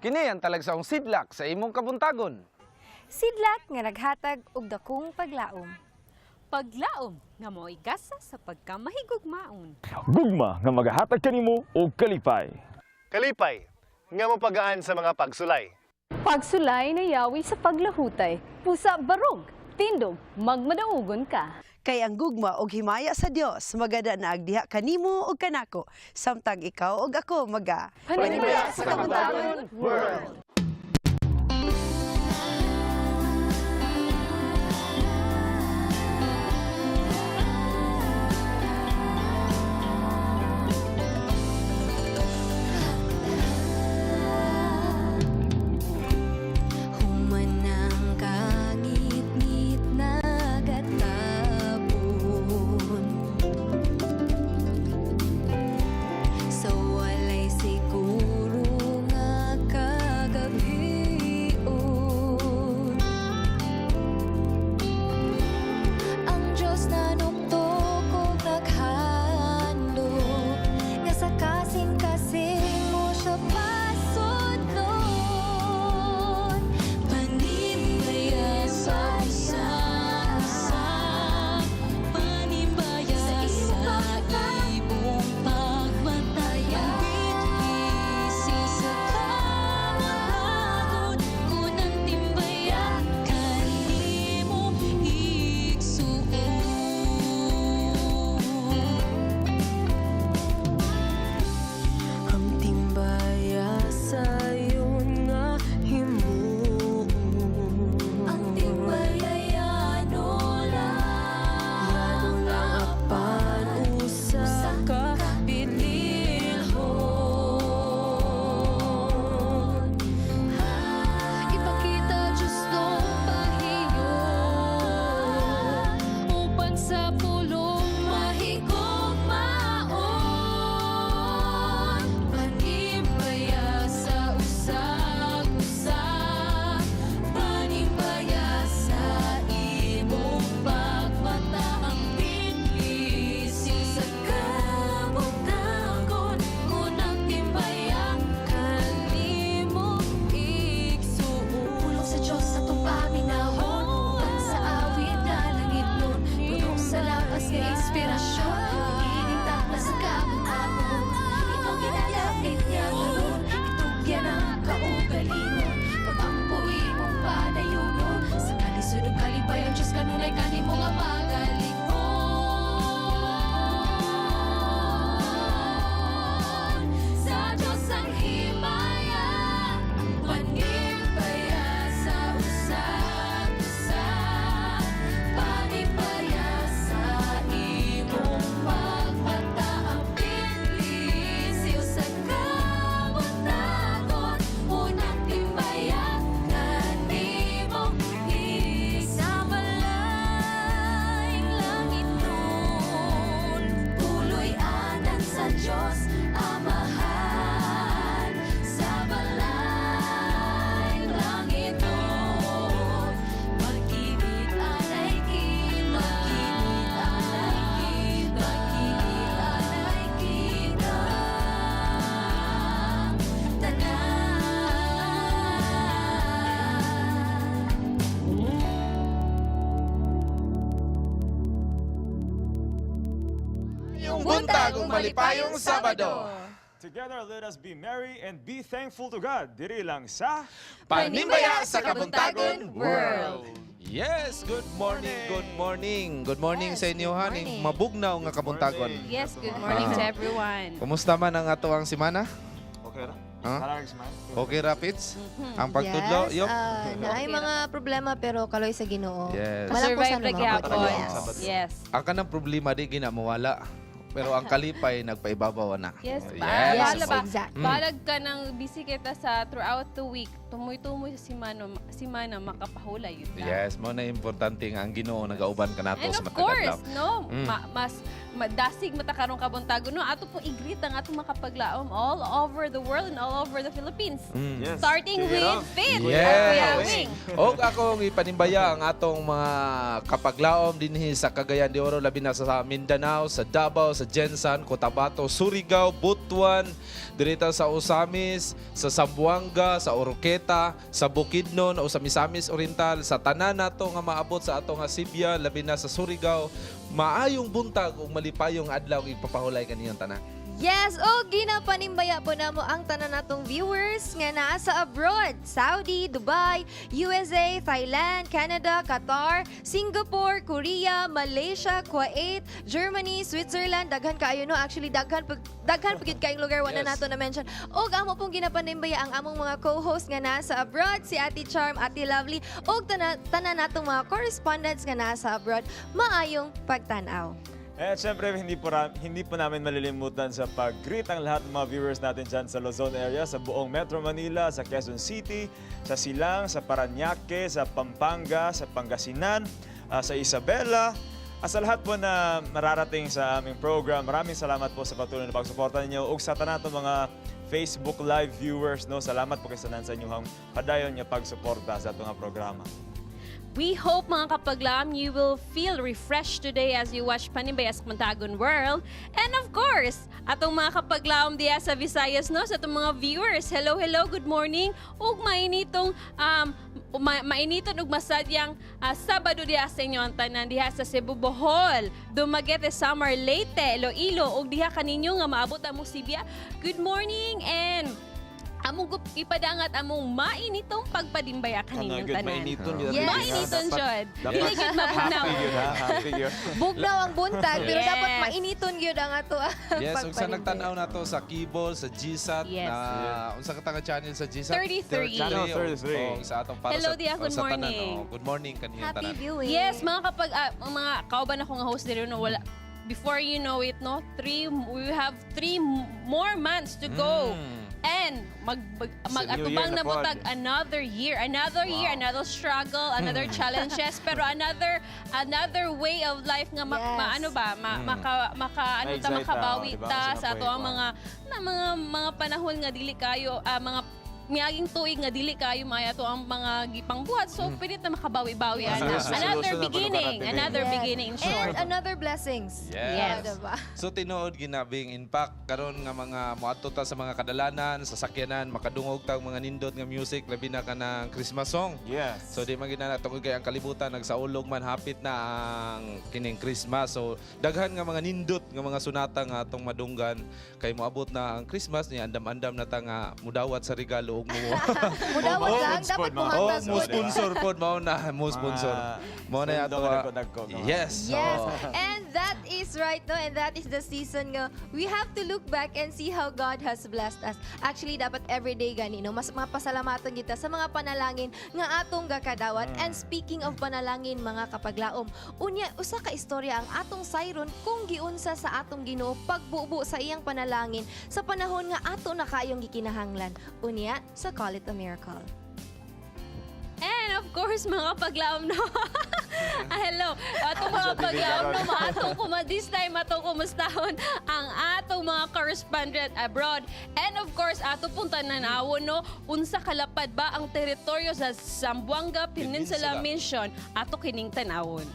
Kini ang talagsaong sidlak sa imong kabuntagon. Sidlak nga naghatag og dakong paglaom. Paglaom nga mo'y gasa sa pagkamahigugmaon. Gugma nga magahatag kanimo og kalipay. Kalipay, nga mopagaan sa mga pagsulay. Pagsulay na yawi sa paglahutay, pusa barog, tindog, magmadaugon ka. Kay ang gugma og himaya sa Dios magada na agdiha kanimo ug kanako samtang ikaw ug ako maga Panimbaya sa Kabuntagon World. Humanang kangitngit nagatapon sa walay siguro nga kagabion. Ang Diyos na nuktok og naghandom nga sa kasing-kasing mo siya pasudlon. Panimbaya sa isa, panimbaya sa imong pagmataya. Bisi sa kabuntagon, unang timbaya kanimo igsuon. Ang timbaya sayon nga himuon. Ang timbaya yano lang, yano lang apan usa ka bililhon. Ipakita Diyos nung pahiyon upang sa pulong mahigugmaon. Panimbaya sa usag-usa, panimbaya sa imong pagmata. Ang binlisiw sa kabuntagon, unang timbaya kanimo igsuon. Pulong sa Diyos atong paminawon, uban sa awit nga langit nun, puno sa lakas nga inspirasyon, ining takna sa kabuntagon. Ikaw ginalapit niya karon, itugyan ang kaugalingon, pagampo imong padayunon, sa kalisod ug kalipayon Diyos kanunay kanimo nga magalikon. Sa Diyos ang himaya, panimbaya sa usag-usa, panimbaya sa imong pagmata. Ang binlisiw sa kabuntagon, unang timbaya kanimo sa balayng langit nun. Puloy-anan sa Diyos Amahan, sa balayng langit nun. Pag-ibig anay kita, pag-ibig anay kita, pag-ibig anay kita tanan. Yung buntag ug malipayong Sabado. Together let us be merry and be thankful to God. Diri lang sa Panimbaya sa Kabuntagon World. Yes, good morning, good morning. Good morning Yes, sa inyo good ha, ning morning. mabugnaw nga kabuntagon. Yes, good morning to everyone. Kumusta man ang ato ang semana? Okay ra? Ha? Parang man. Okay ra, Pits? Ang pagtudlo, Yes, yok. Naay mga problema pero kaloy sa Ginoo. Yes. Walang Survive kusa na naman. gyapon. Yes. Yes. Ang kanang problema di gina mawala. Pero ang kalipay nagpaibabaw na. Yes, Yes. Yes, Bahala ba? exactly. Balag ka ng busy kita sa throughout the week. Tumoy-tumoy sa simana, simana makapahulay yun ka. Yes, mo na importante nga ang Ginoo nagauban ka nato And sa of matag course, adlaw. no, mas Madasig mata karong kabuntagon no, ato pong i-greet ang atong mga kapaglaom all over the world and all over the Philippines. Yes. Starting Kick it with off. Faith. Kuya Yes. Wing. Og akong ipanimbaya ang atong mga kapaglaom dinhi sa Cagayan de Oro, labi na sa Mindanao, sa Davao, sa GenSan, Cotabato, Surigao, Butuan, dirita sa Ozamis, sa Zamboanga, sa Oroquieta, sa Bukidnon o sa Misamis Oriental, sa tanan nato nga maabot sa atong Sibya, labi na sa Surigao. Maayong buntag ug malipayong adlaw ipapahulay kaniyang tanan. Yes, o ginapanimbaya po namo ang tanan natong viewers nga naa sa abroad, Saudi, Dubai, USA, Thailand, Canada, Qatar, Singapore, Korea, Malaysia, Kuwait, Germany, Switzerland, daghan kaayo no, actually daghan pag gyud kaayong lugar wala nato na mention. Og amo pong ginapanimbaya ang among mga co-host nga naa sa abroad, si Ate Charm, Ate Lovely, og tanan natong mga correspondents nga naa sa abroad. Maayong pagtan-aw. Eh, at syempre, hindi po namin malilimutan sa pag-greet ang lahat ng mga viewers natin dyan sa Luzon area, sa buong Metro Manila, sa Quezon City, sa Silang, sa Parañaque, sa Pampanga, sa Pangasinan, sa Isabela, at sa lahat po na mararating sa aming program. Maraming salamat po sa patuloy na pagsuporta ninyo ug sa tanan natong mga Facebook Live viewers. No, salamat po kay sa inyong padayon nga pagsuporta sa atong nga programa. We hope, mga kapaglaom, you will feel refreshed today as you watch Panimbaya sa Kabuntagon World. And of course, atong mga kapaglaom diya sa Visayas, no, sa atong mga viewers. Hello, hello, good morning. Ug mainiton ug masadyang Sabado diha sa inyo ang tanan diha sa Cebu, Bohol, Dumaguete, Samar, Leyte, Iloilo ug diha kaninyo nga maabot among Sibya. Good morning and among ipadangat among mainitong pagpadimbaya kaninyong Ano, good, tanan. mainiton yun. Yes. Mainiton, jud. Dapat- Dili gyud mabugnaw. Happy yun, ha? Happy yun. Bugnaw ang buntag, pero dapat mainiton gyud ang ato ang Yes, ug sa pagpanimbaya. nagtan-aw nato sa Kibol, sa GSAT, na unsa ka taga channel sa GSAT? 33. Channel 33. Og sa atong para Hello, sa, Dia. Good sa tanan, morning. oh, good morning kaniyang Happy tanan. viewing. Yes, mga kapag ang mga kauban ako nga host diri no, wala before you know it, no, three we have 3 more months to go. And It's a new mag-atubang year na na pod. butag another year, another year, another struggle, another challenges, pero another way of life nga maano ba, maka maka ano ta Ma-excite ta, makabawi oh, diba? ta Sa sa ato ang nabuhay ko. mga na mga panahon nga dili kayo mga miaging tuig nga dili kayo maya to ang mga gipangbuhat, so pilit na makabawi-bawi ana. Yes. Another Resolution na beginning, pagkakarating. another beginning in short. And another blessings. Yes. Diba? So tinuod ginabing impact karon nga mga moadto ta sa mga kadalanan, sa sakyanan, makadungog tag mga nindot nga music labi na kanang Christmas song. Yes. So di man gid na tungod kay ang kalibutan nagsaulog man hapit na ang kining Christmas. So daghan nga mga nindot nga mga sunata nga atong madunggan kay moabot na ang Christmas ni andam-andam na ta nga mudawat sa regalo ug mo Mudawat Oh, lang, good dapat sport, mga Oh, muhatag mo pod. sponsor pod mao na, mo sponsor. Mao na Sweldo ato. nga nagko-nagko, no? Yes. Yes, oh. and that is right, no? And that is the season nga. We have to look back and see how God has blessed us. Actually, dapat everyday gani, no? Mas mapasalamatan kita sa mga panalangin nga atong gakadawat. And speaking of panalangin, mga kapaglaom, unya, usa ka istorya ang atong sayron kung giunsa sa atong Ginoo pagbubo sa iyang panalangin sa panahon nga ato na kayong gikinahanglan. Unya, sa Call It a Miracle. And of course, mga paglaom no. Hello. Atong mga paglaom no, maatong kuma this time atong kumustahon ang atong mga correspondent abroad. And of course, ato pong tananawon no, unsa kalapad ba ang teritoryo sa Zamboanga Peninsula Peninsula. Mission ato kining tanawon.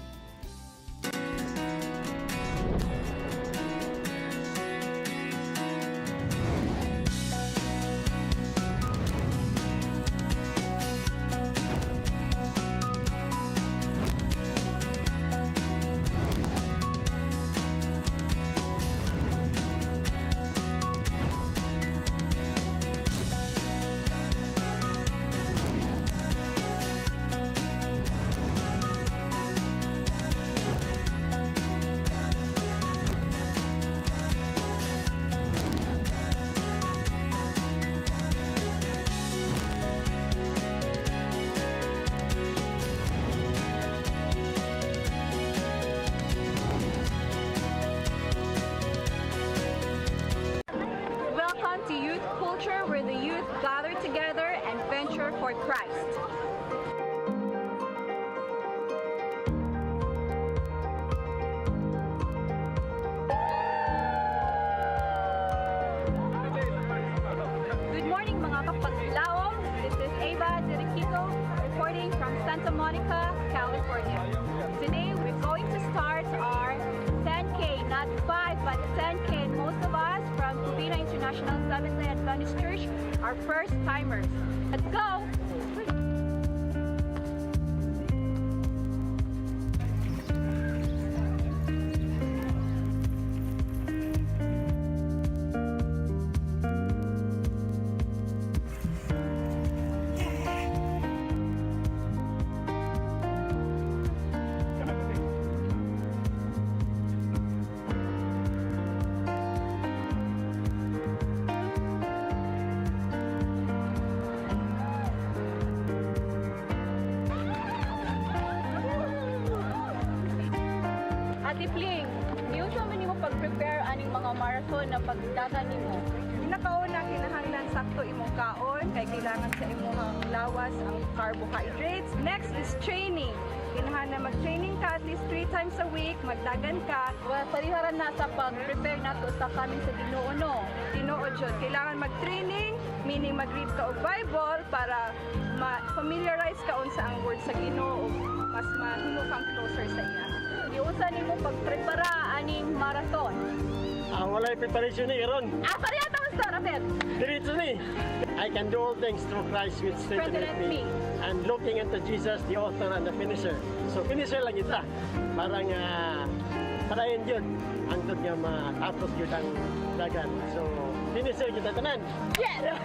Welcome to Youth Culture, where the youth gather together and venture for Christ. 5 by 10K. And most of us from Covina International Seventh-day Adventist Church are first timers. Let's go! Ate Pling, giunsa man nimo pag-prepare aning mga marathon na pagdagan nimo? Pinakauna, kinahanglan sakto imong kaon kay kailangan sa imong lawas ang carbohydrates. Next is training. Kinahanglan mag-training ka at least three times a week, magdagan ka. Well, pariharan na sa pag-prepare nato sa coming sa Ginoo, no? Tinuod jud, kailangan mag-training, meaning mag-read ka og Bible para ma-familiarize ka unsa ang word sa Ginoo ug mas mahimo kang closer sa iya. Giunsa nimo pagprepara aning marathon? Ang walay preparation ni Aaron. Ah, pareha ta, Pastor Rafael. Diretso ni. I can do all things through Christ which strengtheneth me. And looking unto Jesus, the author and the finisher. So finisher lang kita. Parang padayon yun. Hangtod nga matapos yun ang dagan. So finisher kita tanan. Yes!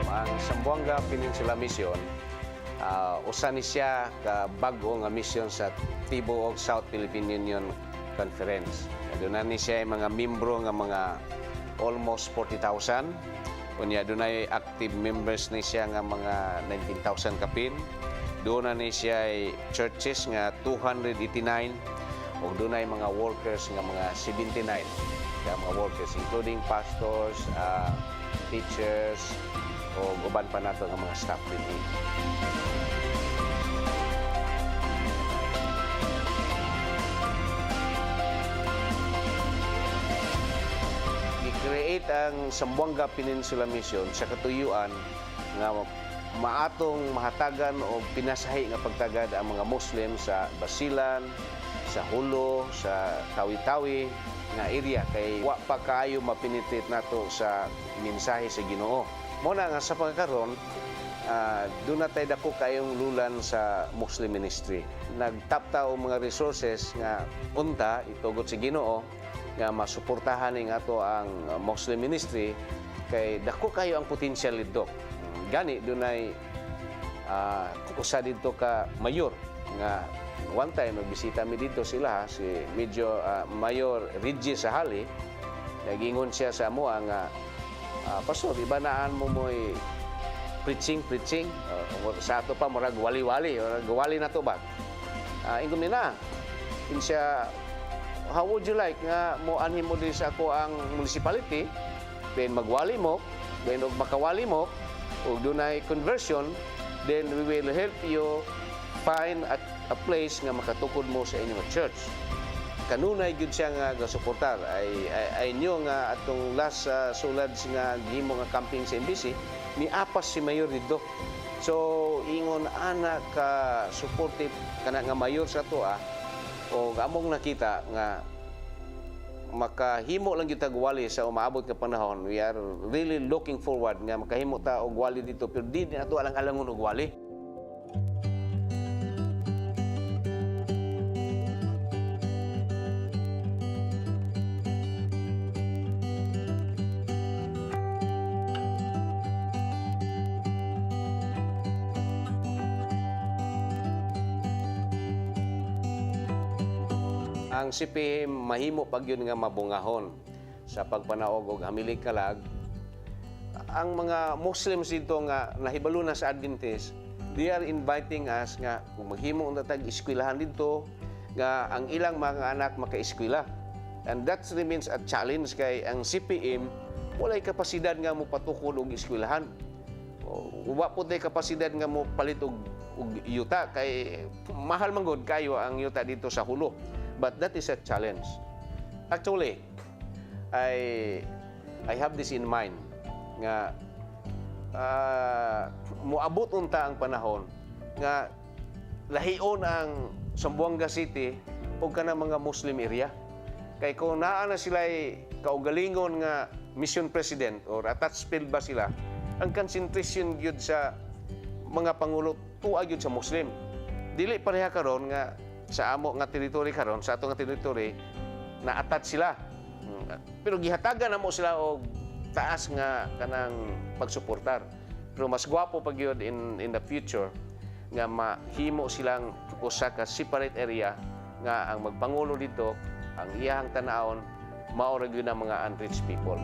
Ang Zamboanga Peninsula Mission, usa ni siya ka bag-o nga mission sa tibuok South Philippine Union Conference. Aduna ni siya mga membro nga mga almost 40,000. Unya dunay active members ni siya nga mga 19,000 kapin. Doon na ni siya churches nga 289 ug dunay mga workers nga mga 79 ka mga workers, including pastors, teachers o uban pa nato nga mga staff dinhi. Gi-create ang Zamboanga Peninsula Mission sa katuyuan nga maatong mahatagan o pinasahi nga pagtagad ang mga Muslim sa Basilan, sa Jolo, sa Tawi-Tawi nga area kay wa pa kaayo ma-penetrate nato sa mensahe sa Ginoo. Mo na nga sa pagkaron, doon na tayo dako kayong lulan sa Muslim ministry. Nagtapta og mga resources nga unta itugot sa Ginoo nga masuportahan ning ato ang Muslim ministry kay dako kayo ang potential dito. Gani dunay usa dito ka mayor nga one time nagbisita mi dito sila, si medyo Mayor Reggie Sahali. Nagingon siya sa amoa nga, "Pastor, ibanaan mo mo'y preaching preaching." Sa ato pa murag wali-wali, murag wali na to ba. Ingon ni na siya, "How would you like nga mo anhi mo din sa ako ang municipality, then magwali mo, then og makawali mo ug dunay conversion, then we will help you find a place nga makatukod mo sa inyong church." Kanunay gyud siya nga gasuportar. Ay nyo nga atong last sulad nga gihimo nga camping sa MBC, miapas si mayor didto. So ingon ana ka supportive kana nga mayor sa atoa, o among nakita nga makahimo lang gyud tag wali sa umaabot nga panahon. We are really looking forward nga makahimo ta og wali dito, pero di nato alang-alangon og wali. Ang CPM mahimo pag yun nga mabungahon. Sa pagpanaog og hamilig kalag, ang mga Muslims dito nga nahibalo na sa Adventist, they are inviting us nga kung maghimo unta tag eskwelahan dito nga ang ilang mga anak makaeskwela. And that remains a challenge kay ang CPM walay kapasidad nga mo patukod og eskwelahan. O, wa po tay kapasidad nga mo palit og yuta kay mahal man gud kayo ang yuta dito sa Jolo. But that is a challenge. Actually, I have this in mind nga moabot unta ang panahon nga lahion ang Zamboanga City og kanang mga Muslim area. Kay kung naa na sila kaugalingon nga mission president or attached field ba sila, ang concentration gyud sa mga pangulo tuwa gyud sa Muslim. Dili pareha karon nga sa amo nga territory karon, sa ato nga territory na attach sila. Pero gihatagan namo sila og taas nga kanang pagsuportar. Pero mas gwapo pa gyud in the future nga mahimo silang usa ka separate area nga ang magpangulo dito ang iyahang tanawon mao ra gyud ang mga unreached people.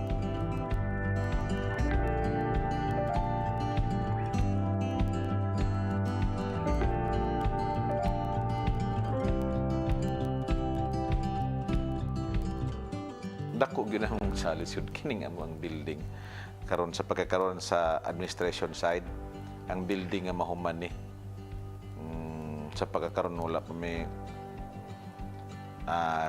Dako gyud ang challenge yun kining among building karon sa pagkakaroon sa administration side, ang building nga mahuman ni sa pagkakaroon wala pa may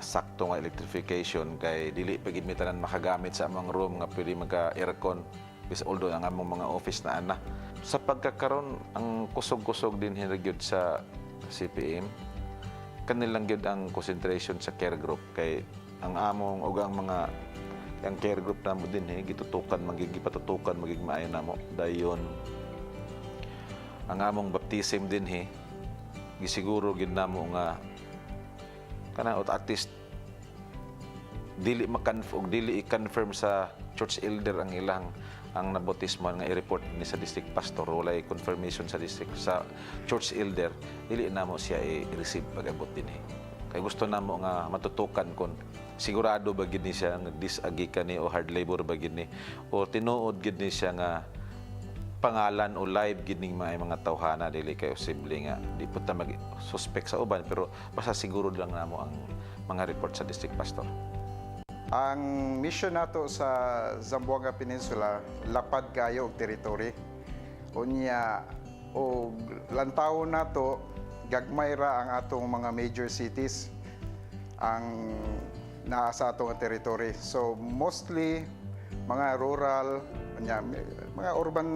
sakto nga electrification kay dili pa gid mi tanan makagamit sa among room nga pwede magka aircon bis, although ang among mga office na ana. Sa pagkakaroon ang kusog-kusog din gyud sa CPM, kanilang gyud ang concentration sa care group kay ang among og ang mga ang care group namo din eh gitutukan, magigipatutukan, magig maayo namo. Dayon ang among baptism din he gisiguro gid namo nga kana at least dili makan og dili i-confirm sa church elder ang ilang ang nabautismo nga i-report ni sa district pastor. Walay confirmation sa district, sa church elder, dili namo siya i-receive pag-abot dinhi kay gusto namo nga matutukan kon sigurado ba gid ni siya nga disagi kani o hard labor ba gid ni o tinuod gid ni siya nga pangalan o live gid ning mga tawhana. Dili kay posible nga di pud ta mag suspect sa uban, pero basta siguro lang namo ang mga report sa district pastor. Ang mission nato sa Zamboanga Peninsula, lapad kayo og territory. Unya og lantawon nato, gagmay ra ang atong mga major cities ang naa sa atong territory. So mostly mga rural, unya mga urban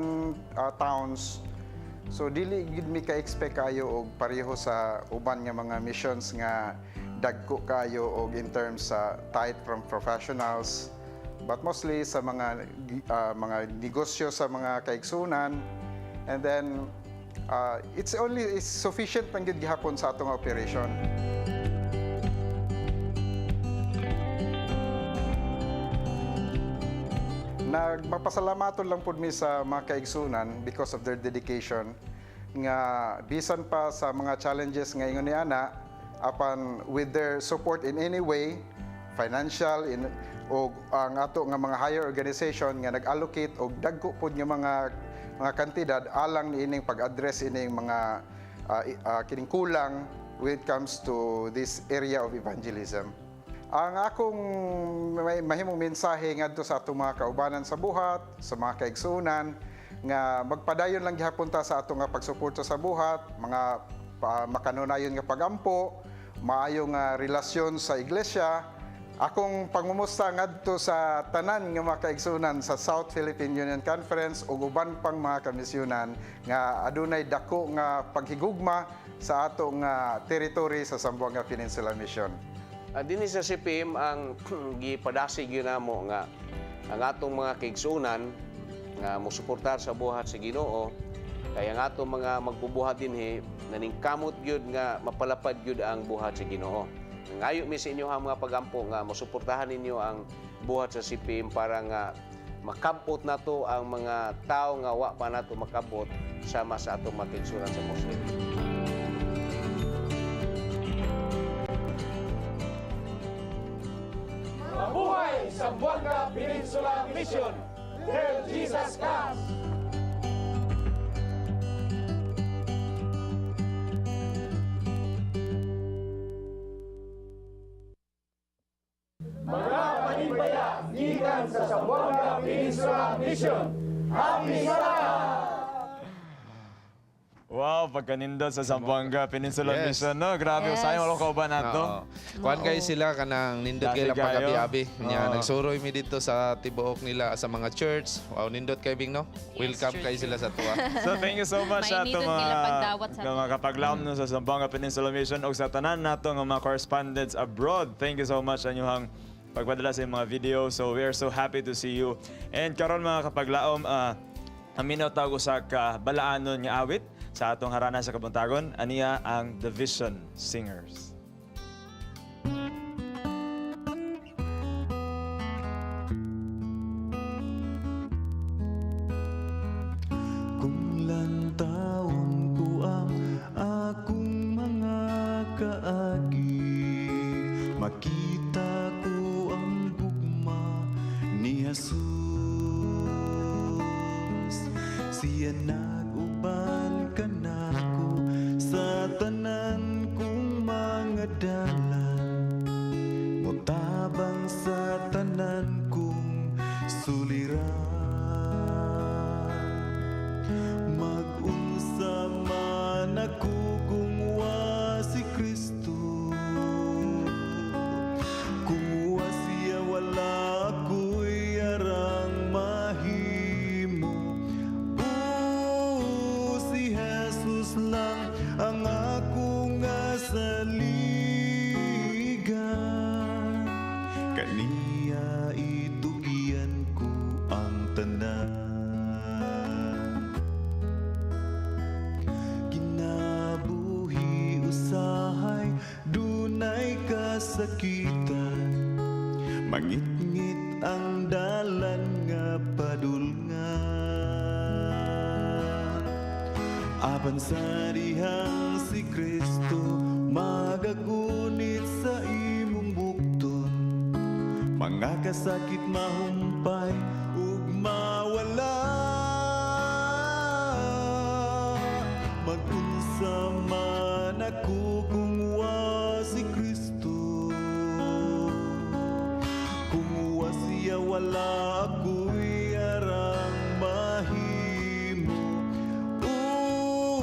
towns. So dili gid mi ka-expect kayo og pareho sa uban nga mga missions nga dagko kayo og in terms sa tithe from professionals, but mostly sa mga negosyo sa mga kaigsunan, and then it's sufficient man gyud gihapon sa atong operation. Nagmapasalamaton lang pud mi sa mga kaigsunan because of their dedication nga bisan pa sa mga challenges nga ingon ni ana, apan with their support in any way, financial in o ang ato nga mga higher organization nga nag-allocate og dagko pud nga mga kantidad alang niining pag-address ining mga kining kulang when it comes to this area of evangelism. Ang akong may mahimong mensahe ngadto sa atong mga kaubanan sa buhat, sa mga kaigsuonan, nga magpadayon lang gihapon ta sa atong nga pagsuporta sa buhat, mga makanunayon nga pagampo, maayo nga relasyon sa iglesia. Akong pangumusta ngadto sa tanan nga mga kaigsuonan sa South Philippine Union Conference ug uban pang mga kamisyonan nga adunay dako nga paghigugma sa ato nga territory sa Zamboanga Peninsula Mission. Dinhi sa CPM ang gipadasig gyud namo nga ang atong mga kaigsuonan nga mosuportar sa buhat sa Ginoo, kay ang atong mga magbubuhat dinhi naningkamot gyud nga mapalapad gyud ang buhat sa Ginoo. Ngayo mi sa inyo ang mga pagampo nga mosuportahan ninyo ang buhat sa CPM para nga makabot nato ang mga tao nga wa pa nato makabot sama sa atong mga kaigsuonan sa Muslim. Mabuhay Zamboanga. Mission. Till Jesus comes! Mga panimbaya, gikan sa Zamboanga Peninsula Mission. Happy Sabbath! Wow, pagkanindot sa Zamboanga Peninsula Mission, no? Grabe, Yes. sayang walang kauban nato. Oo. Kuan kayo sila kanang nindot kay Dati lang kayo. pagabi-abi. Nya Oo. nagsuroy mi dito sa tibuok nila sa mga church. Wow, nindot kay Bing, no? Welcome kay sila sa tuwa. So thank you so much sa ato Mainidot mga nila pagdawat sa mga kapaglaom no sa Zamboanga Peninsula Mission ug sa tanan nato nga mga correspondents abroad. Thank you so much sa inyong pagpadala sa inyong mga video. So we are so happy to see you. And karon mga kapaglaom, aminaw tawag usa ka balaanon nga awit sa atong harana sa kabuntagon. Aniya ang The Vision Singers. Kung lantawon ko ang akong mga kaagi, makita ko ang gugma ni Jesus. Siya nag-uban kanako sa tanan kong mga dalan, motabang sa tanan kong suliran. Mag-unsa man ako kung wa si Kristo, kung wa siya wala ako'y arang mahimo. O si Jesus lang ang akong saligan, kaniya itugian ko ang tanan. Kinabuhi usahay dunay kasakitan, mangitngit ang dalan nga padulngan. Apan sa dihang si Kristo magagunit sa imong bukton, mga kasakit mahumpay ug mawala. Mag-unsa man ako kung wa si Kristo, kung wa siya wala ako'y arang mahimo. O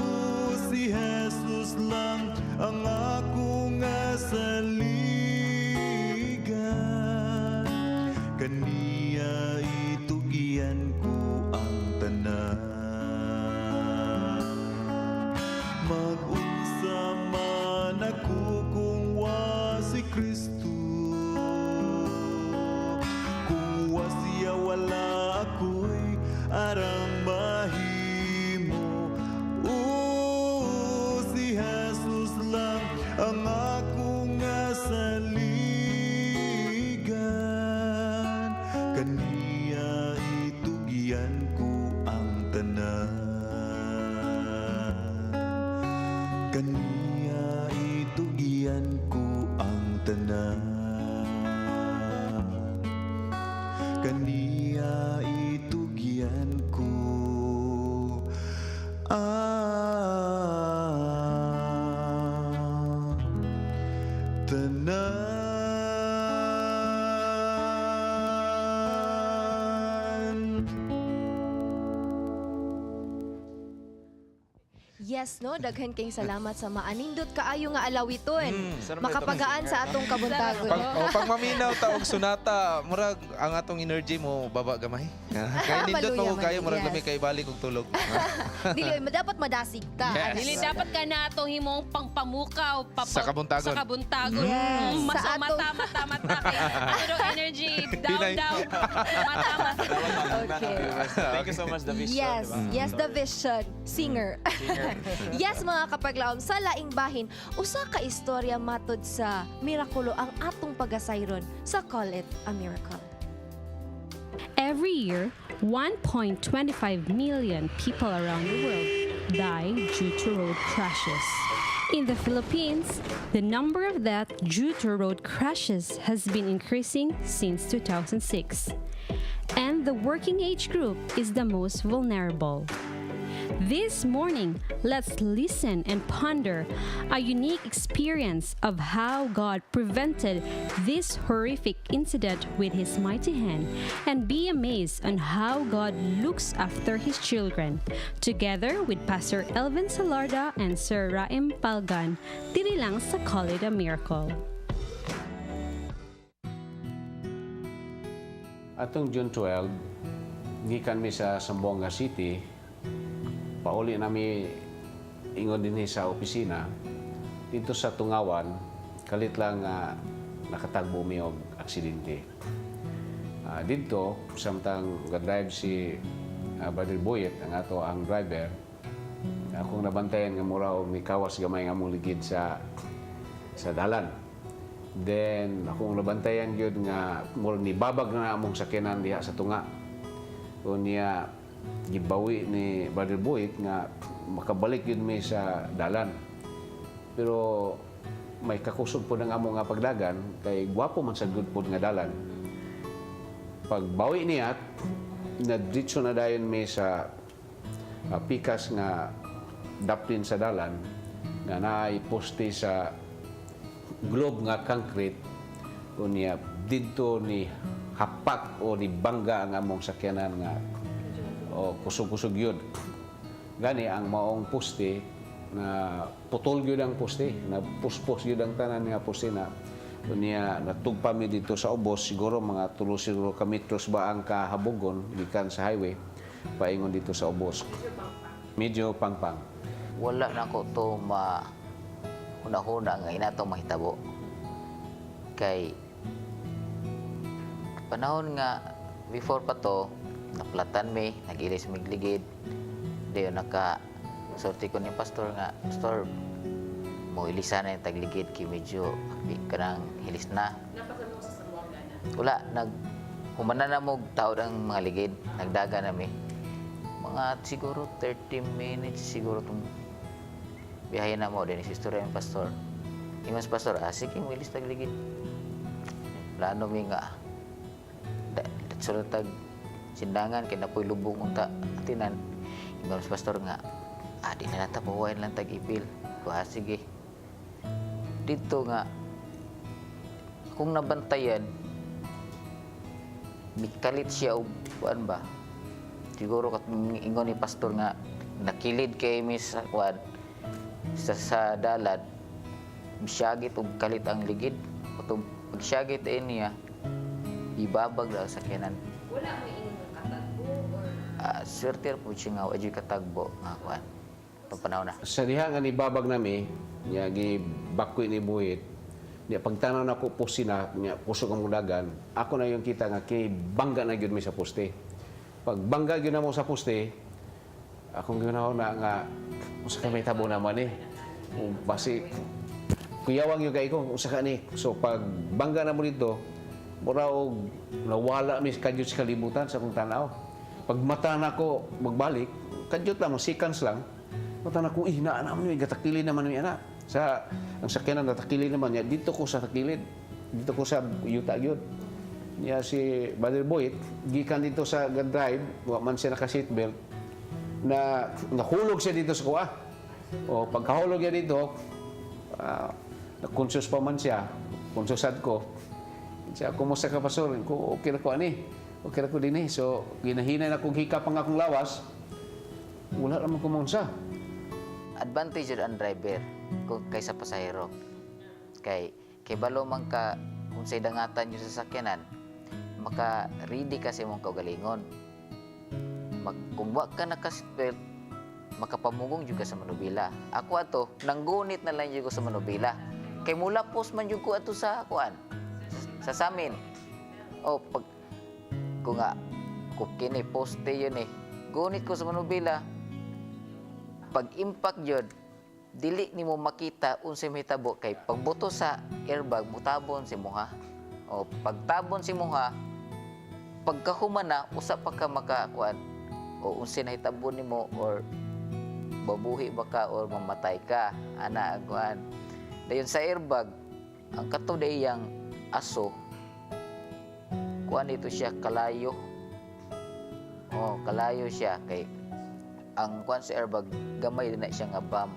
si Jesus lang ang akong saligan, kaniya itugian ko ang tanan. Mag-unsa man ako kung wa si Kristo, kung wa siya wala ako'y arang mahimo. O si Jesus lang ang akong saligan, kaniya itugian ko ang tanan. Kaniya itugian ko ang tanan. Kaniya itugian ko ang tanan. Yes, no? Daghan kayong salamat sa maanindot kaayo nga alawiton. Sarap Makapagaan sa atong kabuntagon. Pag, oh, pag maminaw ta og sonata, murag ang atong energy mo baba gamay. Kay nindot Maluya pa ko kayo, man, murag yes. lami kay balik og tulog. Dili, dapat madasig ta. Yes. Dili dapat ka na atong himong pangpamukaw Sa kabuntagon. Sa kabuntagon. Yes. Mas Sa atong- mata mata mata kay ato daw energy down Pinay- down. Mata mata. Okay. Thank you so much, The Vision. Yes, diba? yes, The Vision. Singer. Yes, mga kapaglaom, sa laing bahin, usa ka istorya matod sa mirakulo ang atong pagasayron sa Call It a Miracle. Every year, 1.25 million people around the world die due to road crashes. In the Philippines, the number of deaths due to road crashes has been increasing since 2006. And the working age group is the most vulnerable. This morning, let's listen and ponder a unique experience of how God prevented this horrific incident with His mighty hand and be amazed on how God looks after His children. Together with Pastor Elvin Salarda and Sir Raim Palgan, diri lang sa Call It a Miracle. Atong June 12, gikan mi sa Zamboanga City, pauli nami ingon dinhi sa opisina dito sa Tungawan, kalit lang nga nakatagbo mi og aksidente. Didto, samtang ga-drive si Brother Boyet, ang ato ang driver, akong nabantayan nga mura og mikawas gamay nga among ligid sa dalan. Then akong nabantayan gyud nga murag nibabag na among sakyanan diha sa tunga. Unya gibawi ni Brother Boyet nga makabalik gyud mi sa dalan. Pero may kakusog po ng amo nga pagdagan kay gwapo man sa good pod nga dalan. Pagbawi niya, nadritso na dayon mi sa pikas nga daplin sa dalan nga naay poste sa globe nga concrete. Unya didto ni hapak o ni bangga ang among sakyanan nga o kusog-kusog yun. Gani ang maong poste na putol gyud ang poste, na puspos gyud ang tanan nga poste na. Unya natugpa mi dito sa ubos, siguro mga 3 siguro ka metros ba ang kahabogon gikan sa highway paingon dito sa ubos. Medyo pangpang. Wala na ko to ma huna-huna nga inato mahitabo. Kay panahon nga before pa to, naplatan mi, nag-ilis mig ligid. Dayon naka sorti ko ni pastor nga, "Pastor, mo ilisa na yung tagligid kay medyo kanang hilis na." Wala, nag humana na mo taod ang mga ligid, nagdaga na mi. Mga siguro 30 minutes siguro tong biyahe na mo din si istorya yung pastor. Ingon si pastor, "Ah, sige, mo ilis tagligid." Plano mi nga sulod tag sindangan kay napoy lubong unta atinan. Ingon si pastor nga, "Ah, di na lang ta pahuwayan lang tag ipil." Ko, "Ah, sige." Dito nga kung nabantayan, mikalit siya og kuan ba. Siguro kat ingon ni pastor nga nakilid kay miss kuan sa dalan, misyagit og kalit ang ligid. Katong pagsyagit ay niya, ibabag daw sa sakyanan. Wala mo ingon nga katagbo or Ah, swerte po siya nga wa jud katagbo nga kuan. Itong panahon na. Sa diha nga nibabag nami, nya gibakoy ni Buhit, nya pagtanaw nako poste na, nya kusog ang dagan, ako na yung kita nga kay bangga na gyud mi sa poste. Pag bangga gyud namo sa poste, akong ginawa na nga usa ka may tabo naman eh. O, basi kuyawang yung kay ko usa ka ni. So pag bangga na mo dito, mura og nawala mi kadyot sa kalibutan sa akong tanaw. Pag mata na ko magbalik, kadyot lang, seconds lang. Mata na ko, eh, naa naman yun, gatakili naman mi ana. Sa, ang sakyanan, natakili naman niya. Dito ko sa takilid. Dito ko sa yuta yun. Niya si Brother Boyet, gikan dito sa drive, wa man siya naka-seatbelt, na nahulog siya dito sa kuha. O pagkahulog niya dito, na-conscious pa man siya, conscious ko. Siya, "Kumusta ka, pastor?" Ko, "Okay na ko ani. Okay na ko din eh." So, ginahinay na kong hikap ang akong lawas. Wala naman kumunsa. Advantage yun ang driver kung kaysa pasahero. Kay kay balo man ka kung say dangatan yung sasakyanan, maka ready ka sa imong kaugalingon. Kung wa ka naka-seatbelt, makapamugong jud ka sa manubila. Ako ato, nanggunit na lang jud ko sa manubila. Kay mula post man jud ko ato sa kuan, sa samin. O pag ko nga kung kini poste yun eh. Gunit ko sa manubila. Pag impact jud, dili nimo makita unsay mahitabo kay pagbuto sa airbag mutabon si muha. O pagtabon si muha, pagkahuman na usa pa ka makakuan o unsay nahitabo nimo or babuhi ba ka or mamatay ka ana ang kuan. Dayon sa airbag, ang kato yang aso kuan dito siya kalayo. Kalayo siya kay ang kuan sa airbag gamay na siya nga bam.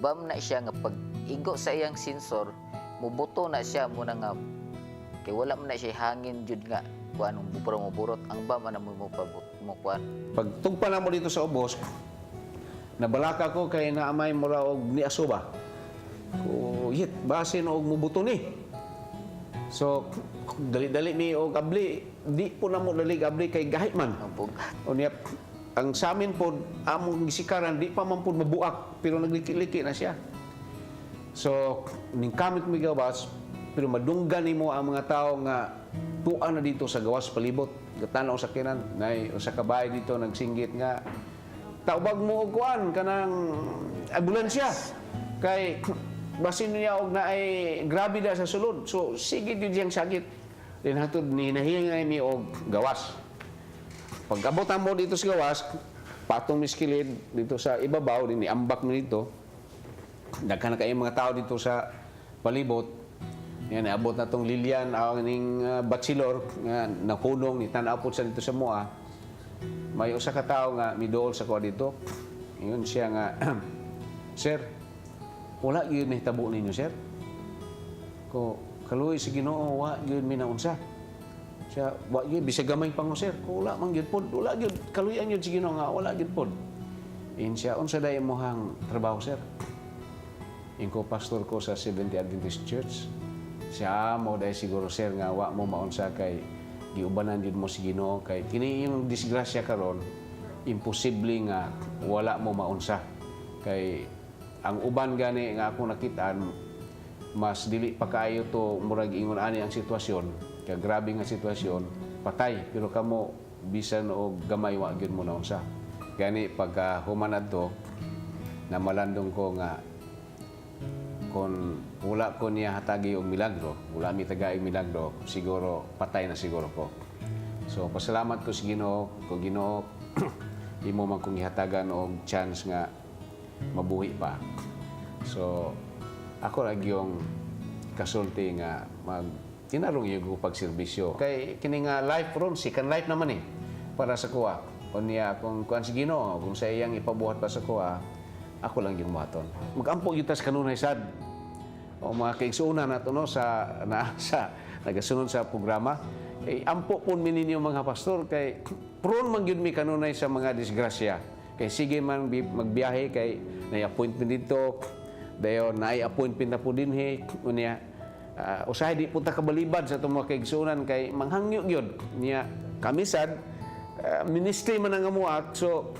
Bam na siya nga pag igo sa iyang sensor, mubuto na siya muna nga kay wala man na siya hangin jud nga kuan mo mo burot ang bam ana mo mo mo kuan. Pag tugpa na mo dito sa ubos, nabalaka ko kay naamay mura og niaso ba. Ko yit basin og mubuto ni. So dali-dali mi og abli, di po na mo dali abli kay gahi man. Unya ang sa amin po among gisikaran di pa man po mabuak pero nagliki-liki na siya. So ning kamit mi gawas pero madunggan nimo ang mga tao nga tuan na dito sa gawas palibot. Gatanaw sa kinan nay usa ka bahay dito nagsinggit nga taubag mo og kuan kanang ambulansya kay basin niya og naay grabe da sa sulod. So sige gyud siyang sakit. Din hangtod ni nahingay mi og gawas. Pag abot mo dito sa gawas, patong miskilid dito sa ibabaw, din iambak mi dito. Daghan na kayo mga tao dito sa palibot. Yan, abot na tong Lilian, ang ning bachelor nga nakulong ni tan-aw po sa dito sa mua. May usa ka tawo nga miduol sa kuha dito. Ingon siya nga, "Sir, wala gyud nahitabo ninyo, sir." Ko, "Kaluoy sa Ginoo, wa gyud mi naunsa." Siya, "Wa gyud bisag gamay pa ngo, sir." Ko, "Wala man gyud pod, wala gyud kaluyan gyud sa Ginoo nga wala gyud pod." Ingon siya, "Unsa day imong trabaho, sir?" Ingon ko, "Pastor ko sa Seventh Adventist Church." Siya, "Mo dahil siguro, sir, nga wa mo maunsa kay giubanan jud mo si Ginoo kay kini yung disgrasya karon, imposible nga wala mo maunsa kay ang uban gani nga ako nakitaan mas dili pa kaayo to murag ingon ani ang sitwasyon kay grabe nga sitwasyon, patay, pero kamo bisan og gamay wa gyud mo naunsa." Gani pagka human adto, namalandong ko nga kung wala ko niya hatagi og milagro, wala mi tagay milagro, siguro patay na siguro ko. So pasalamat ko sa Ginoo, ko Ginoo, imo man kong gihatagan og chance nga mabuhi pa. So ako ra gyung kasulti nga mag tinarong yung ko pagserbisyo. Kay kini nga life ron, second life naman eh para sa kuha. Unya kung kuan si Ginoo, kung sa iyang ipabuhat pa sa kuha, ako lang yung buhaton. Magampo gyud tas kanunay sad. O mga kaigsuonan nato no sa na sa nagasunod sa programa, eh, ampo pun mi ninyo mga pastor kay prone man gyud mi kanunay sa mga disgrasya. Kay sige man magbiyahe kay nay appointment dito, dayon naay appointment na po dinhi unya usahay di po ta kabalibad sa atong mga kaigsuonan kay manghangyo gyud niya kami sad ministry man ang amuat, so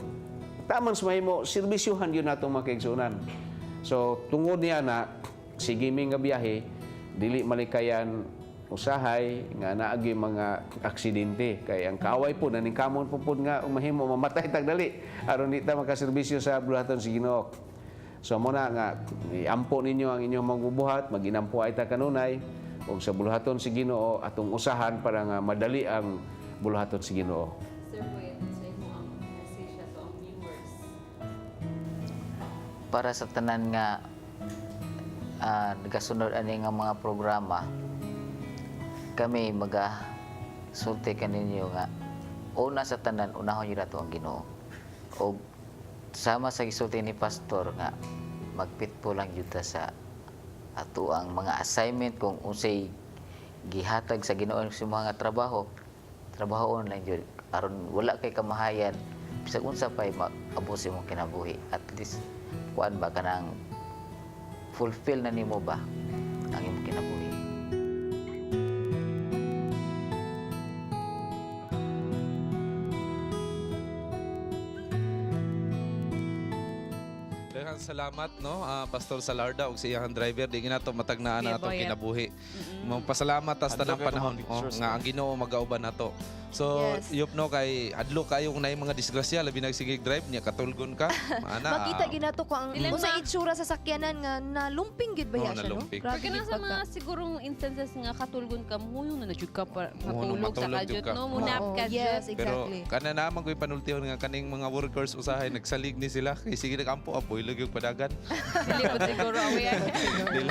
taman sa mahimo serbisyuhan gyud natong mga kaigsuonan. So tungod niya na sige mi nga biyahe, dili malikayan usahay nga naagi mga aksidente kay ang kaaway po naningkamon po pud nga mahimo mamatay tagdali aron di ta makaserbisyo sa buluhaton sa Ginoo. So mo na nga iampo ninyo ang inyong magbubuhat, maginampo ay ta kanunay ug sa buluhaton sa Ginoo atong usahan para nga madali ang buluhaton sa Ginoo. Sir Boy, sa imo ang message sa ang viewers. Para sa tanan nga nagasunod ani nga mga programa, kami maga sulti kaninyo nga una sa tanan unahon gyud nato ang Ginoo og sama sa gisulti ni pastor nga magpitpo lang gyud ta sa ato ang mga assignment. Kung unsay gihatag sa Ginoo sa mga trabaho, trabahoon lang gyud aron wala kay kamahayan bisag unsa pay maabot sa imong kinabuhi. At least kuan ba, kanang fulfill na nimo ba ang imong kinabuhi. Daghang salamat no, Pastor Salarda ug sa iyang driver di ginato matagnaan na Kuya atong Boyet. kinabuhi. Pasalamat tas Adto tanang kay itong panahon mga oh, pictures, nga no? ang Ginoo magauban nato. So Yes. yup no kay adlo kayo kung naay mga disgrasya labi nagsigig drive niya katulgon ka. Ana. Makita ginato ko ang Ilang unsa itsura sa sakyanan nga nalumping gid ba Oo, ya siya, no? nalumping. Grabe Pagka gid nasa pagka. mga sigurong instances nga katulgon ka, muyo na jud ka pa, Muhunong matulog sa matulog jud kajut, ka. no? Munap Oo, ka jud. yes, Pero exactly. kana naman ko'y panultihon nga kaning mga workers usahay nagsalig ni sila kay sige nagampo apoy lagi. og padagan. Dili po siguro away. Dili.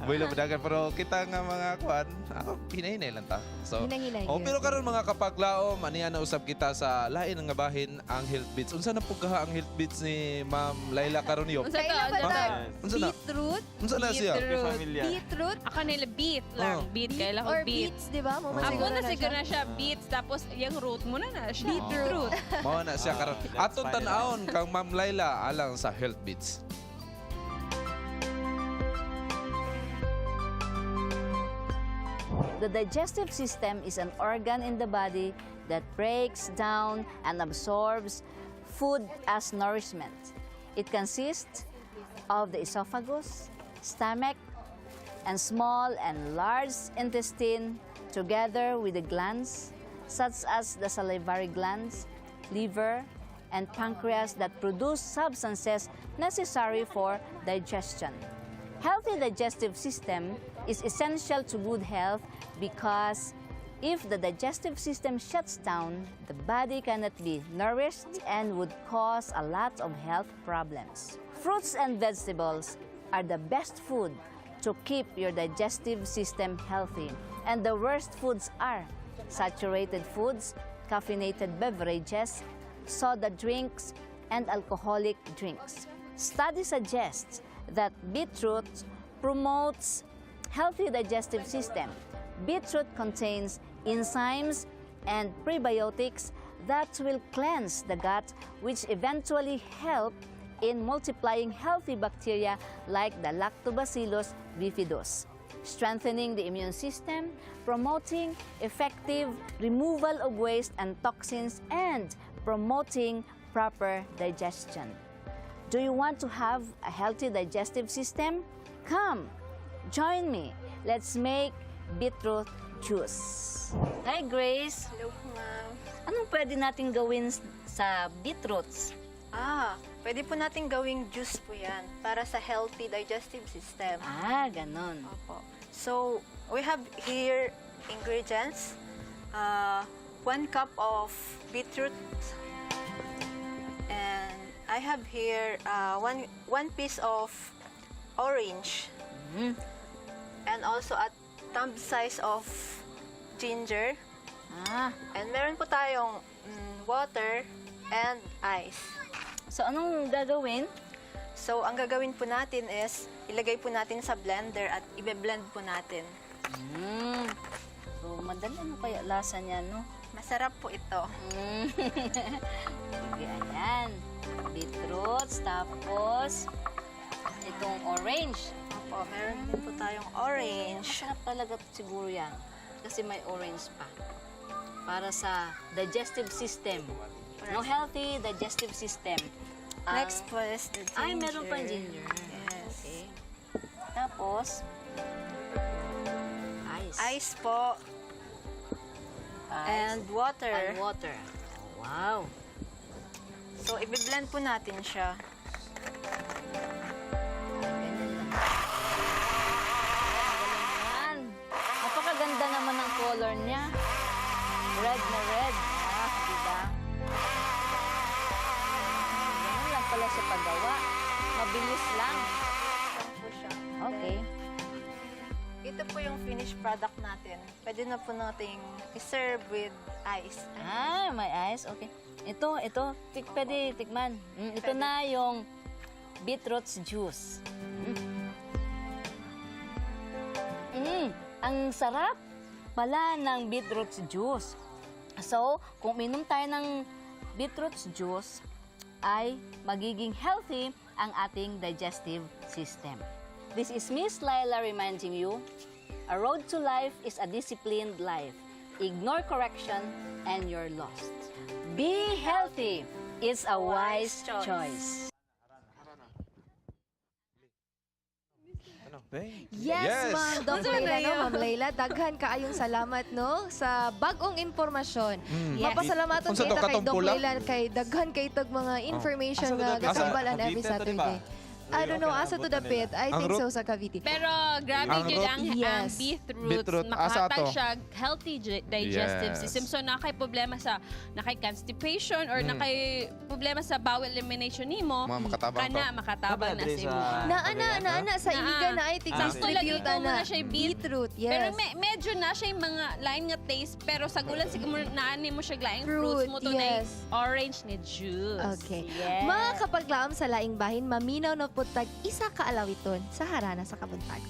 Buhi lang padagan pero kita nga mga kuan, ako hinay-hinay lang ta. So, Hinay-hinay oh, gyud. pero karon mga kapaglaom, aniya na usab kita sa lain nga bahin ang health beats. Unsa na pugkaha ang health beats ni Ma'am Laila karon niyo? Unsa Kailan ba Ha? tag? Unsa na? Beetroot? Unsa na siya? Beetroot? Ako nila beet lang. Oh. Beet. Kailan ko Or beet. beets, di ba? Mo man Ako siguro na siguro siya. na siya beets. Tapos yung root mo na na siya. Beetroot. Mao na siya karon. That's Atong fine. tan-awon kang Ma'am Laila alang sa health beats. The digestive system is an organ in the body that breaks down and absorbs food as nourishment. It consists of the esophagus, stomach, and small and large intestine together with the glands such as the salivary glands, liver, and pancreas that produce substances necessary for digestion. Healthy digestive system is essential to good health because if the digestive system shuts down, the body cannot be nourished and would cause a lot of health problems. Fruits and vegetables are the best food to keep your digestive system healthy. And the worst foods are saturated foods, caffeinated beverages, soda drinks, and alcoholic drinks. Study suggests that beetroot promotes healthy digestive system. Beetroot contains enzymes and prebiotics that will cleanse the gut, which eventually help in multiplying healthy bacteria like the Lactobacillus bifidus, strengthening the immune system, promoting effective removal of waste and toxins, and promoting proper digestion. Do you want to have a healthy digestive system? Come, join me. Let's make beetroot juice. Hi, Grace. Hello, ma'am. Anong pwede natin gawin sa beetroots? Ah, pwede po natin gawing juice po yan para sa healthy digestive system. Ah, ganon. Opo. So, we have here ingredients. 1 cup of beetroot. And I have here one piece of orange. And also a thumb size of ginger. And meron po tayong water and ice. So, anong gagawin? So, ang gagawin po natin is, ilagay po natin sa blender at ibe-blend po natin. So, madali, ano kaya lasa niya, no? Masarap po ito. Sige, ayan. Beetroots, tapos itong orange. Opo, meron din po tayong orange. Masarap talaga siguro yan. Kasi may orange pa. Para sa digestive system. No, healthy digestive system. Next po is the ginger. Ay, meron pang ginger. Yes. Okay. Tapos, ice. Ice po. Ice. And water. And water. Wow. So, ibe-blend po natin siya. Yan. Napakaganda naman ng color niya. Red na red. Ah, di ba? Ganun lang pala siya paggawa. Mabilis lang. Lang po siya. Okay. Ito po yung finished product natin. Pwede na po nating i-serve with ice. Ah, may ice. Okay. Ito. Pwede tikman. Ito Pwede. na yung beetroot juice. Ang sarap pala ng beetroot juice. So, kung minom tayo ng beetroot juice, ay magiging healthy ang ating digestive system. This is Miss Laila reminding you, a road to life is a disciplined life. Ignore correction and you're lost. Be healthy. It's a wise choice. Yes, Ma'am Doc Unsa na Leila, no? yun? Ma'am Leila, daghan kaayong salamat, no, sa bagong impormasyon. Yes. Mapasalamaton Unsa to, kita kay katong Doc pula? Leila kay daghan kay tag mga information Asa nga to, Asa? gatambalan every Cavite to, di ba? Saturday. I don't know, asa to dapit. I Ang think root? so sa Cavite. Pero grabe Ang jud root? ang beetroots. Beetroot. Asa Makahatag to? siya healthy digestive system. So nakay problema sa nakay constipation or nakay problema sa bowel elimination nimo. Mga makatabang kana to. makatabang na Dre sa sa imo. Na ana, na ana sa Iligan na ay Sakto lagi tig-distribute ko ana. na siya Beetroot, yes. Pero medyo na siya yung mga lain nga taste pero sa gulan siguro naani mo siya laing Fruit, fruits mo to na yes. orange ni juice. Okay. Yes. Mga kapaglaom sa laing bahin, maminaw na putag isa ka alawiton sa harana sa kabuntagon.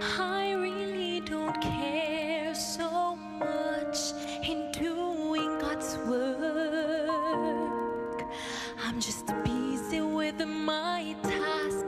I really don't care so much in doing God's work. I'm just busy with my task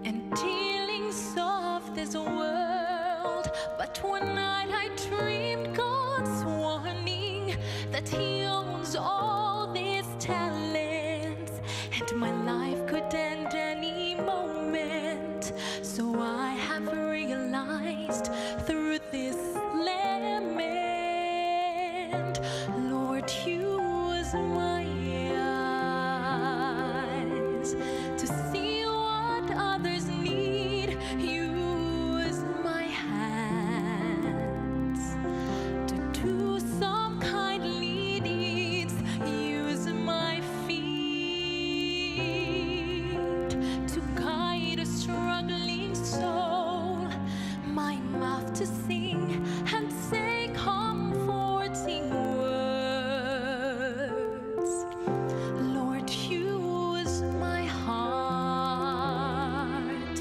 and dealings of this world. But one night I dreamed God's warning that He owns all these talents and my life could end any moment. So I have realized through this lament, Lord, use my eyes to see what others need. Use my hands to do some kindly deeds. Use my feet to guide a struggling soul, my mouth to sing and say comforting words. Lord, use my heart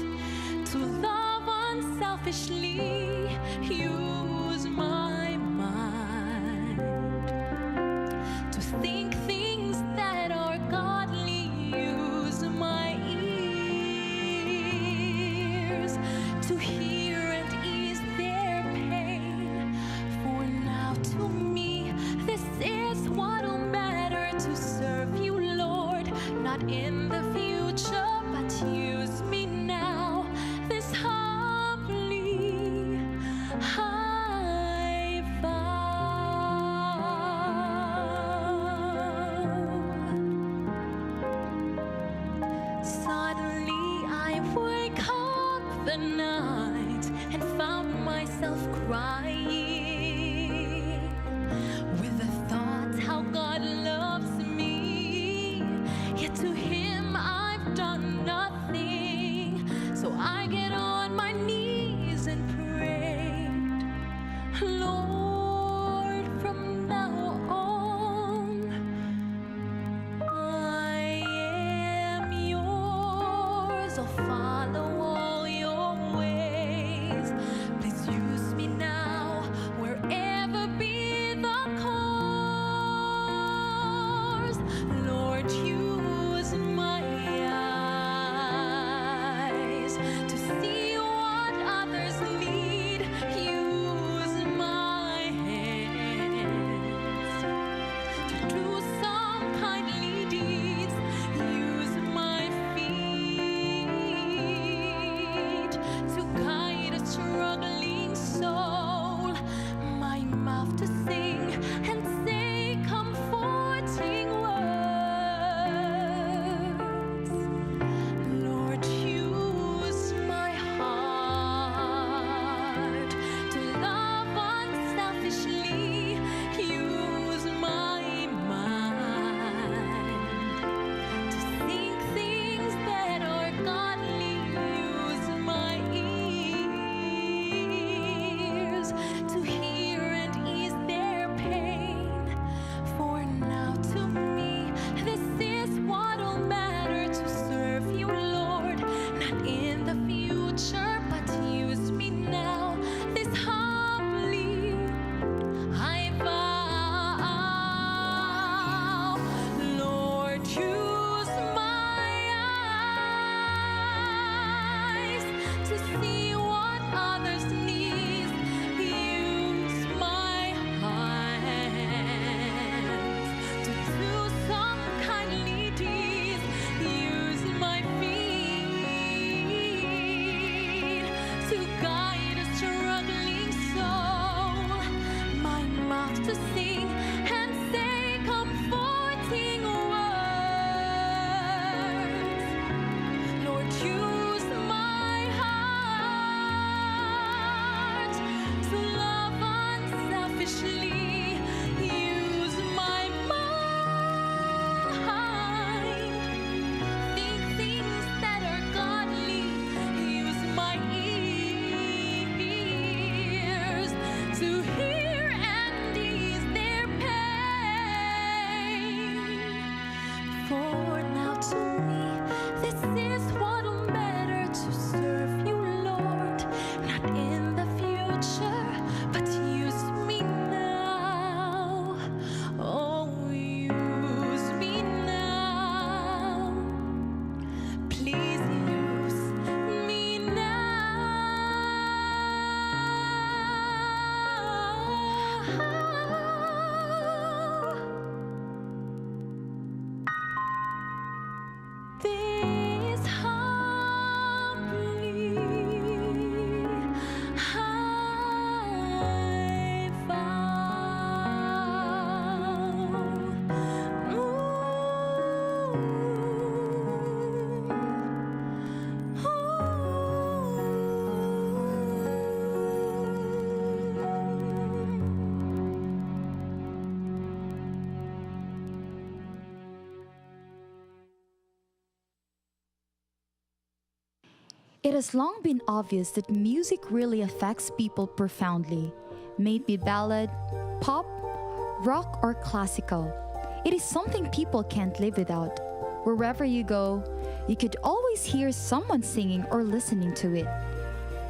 to love unselfishly. Use my mind to think things that are godly. Use my ears to hear and ease their pain. For now, to me, this is what'll matter to serve you, Lord. Not in the future, but use me now. This humbly I vow. Suddenly I wake up the night and found myself crying with the thought how God loves me. Yet to Him I've done nothing. So I get on my knees and prayed, Lord, from now on, I am yours. I'll follow all your ways. Please use me now, wherever be the course. Lord, use my eyes to see what others need. Use my hands to do some kindly deeds. Use my feet to guide a struggling soul, my mouth to sing and say comforting words. Lord, use my heart to love unselfishly. Use my mind to think things that are godly. Use my ears to hear and ease their to sing and say comforting words. Lord, use my heart to love unselfishly. Use my mind, think things that are godly. Use my ears to hear and ease their pain. For now to me, this is what'll matter: to serve you, Lord. Not in the future, but use me now. Oh, use me now. Please use me now. This humbly I vow. It has long been obvious that music really affects people profoundly, may it be ballad, pop, rock, or classical. It is something people can't live without. Wherever you go, you could always hear someone singing or listening to it.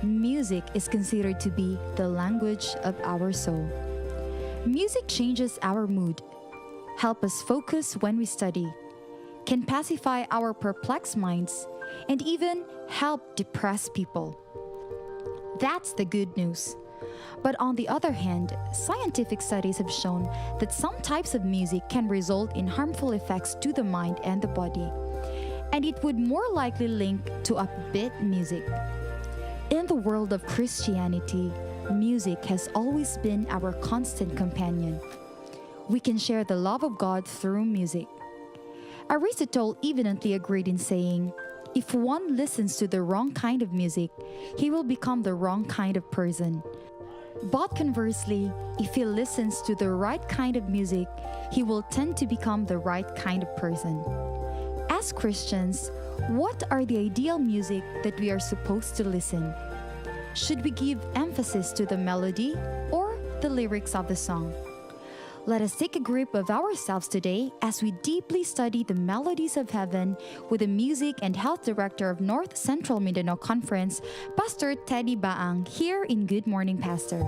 Music is considered to be the language of our soul. Music changes our mood, help us focus when we study, can pacify our perplexed minds, and even help depressed people. That's the good news. But on the other hand, scientific studies have shown that some types of music can result in harmful effects to the mind and the body. And it would more likely link to upbeat music. In the world of Christianity, music has always been our constant companion. We can share the love of God through music. Aristotle evidently agreed in saying, "If one listens to the wrong kind of music, he will become the wrong kind of person. But conversely, if he listens to the right kind of music, he will tend to become the right kind of person." As Christians, what are the ideal music that we are supposed to listen? Should we give emphasis to the melody or the lyrics of the song? Let us take a grip of ourselves today as we deeply study the melodies of heaven with the Music and Health Director of North Central Mindanao Conference, Pastor Teddy Baang, here in Good Morning Pastor.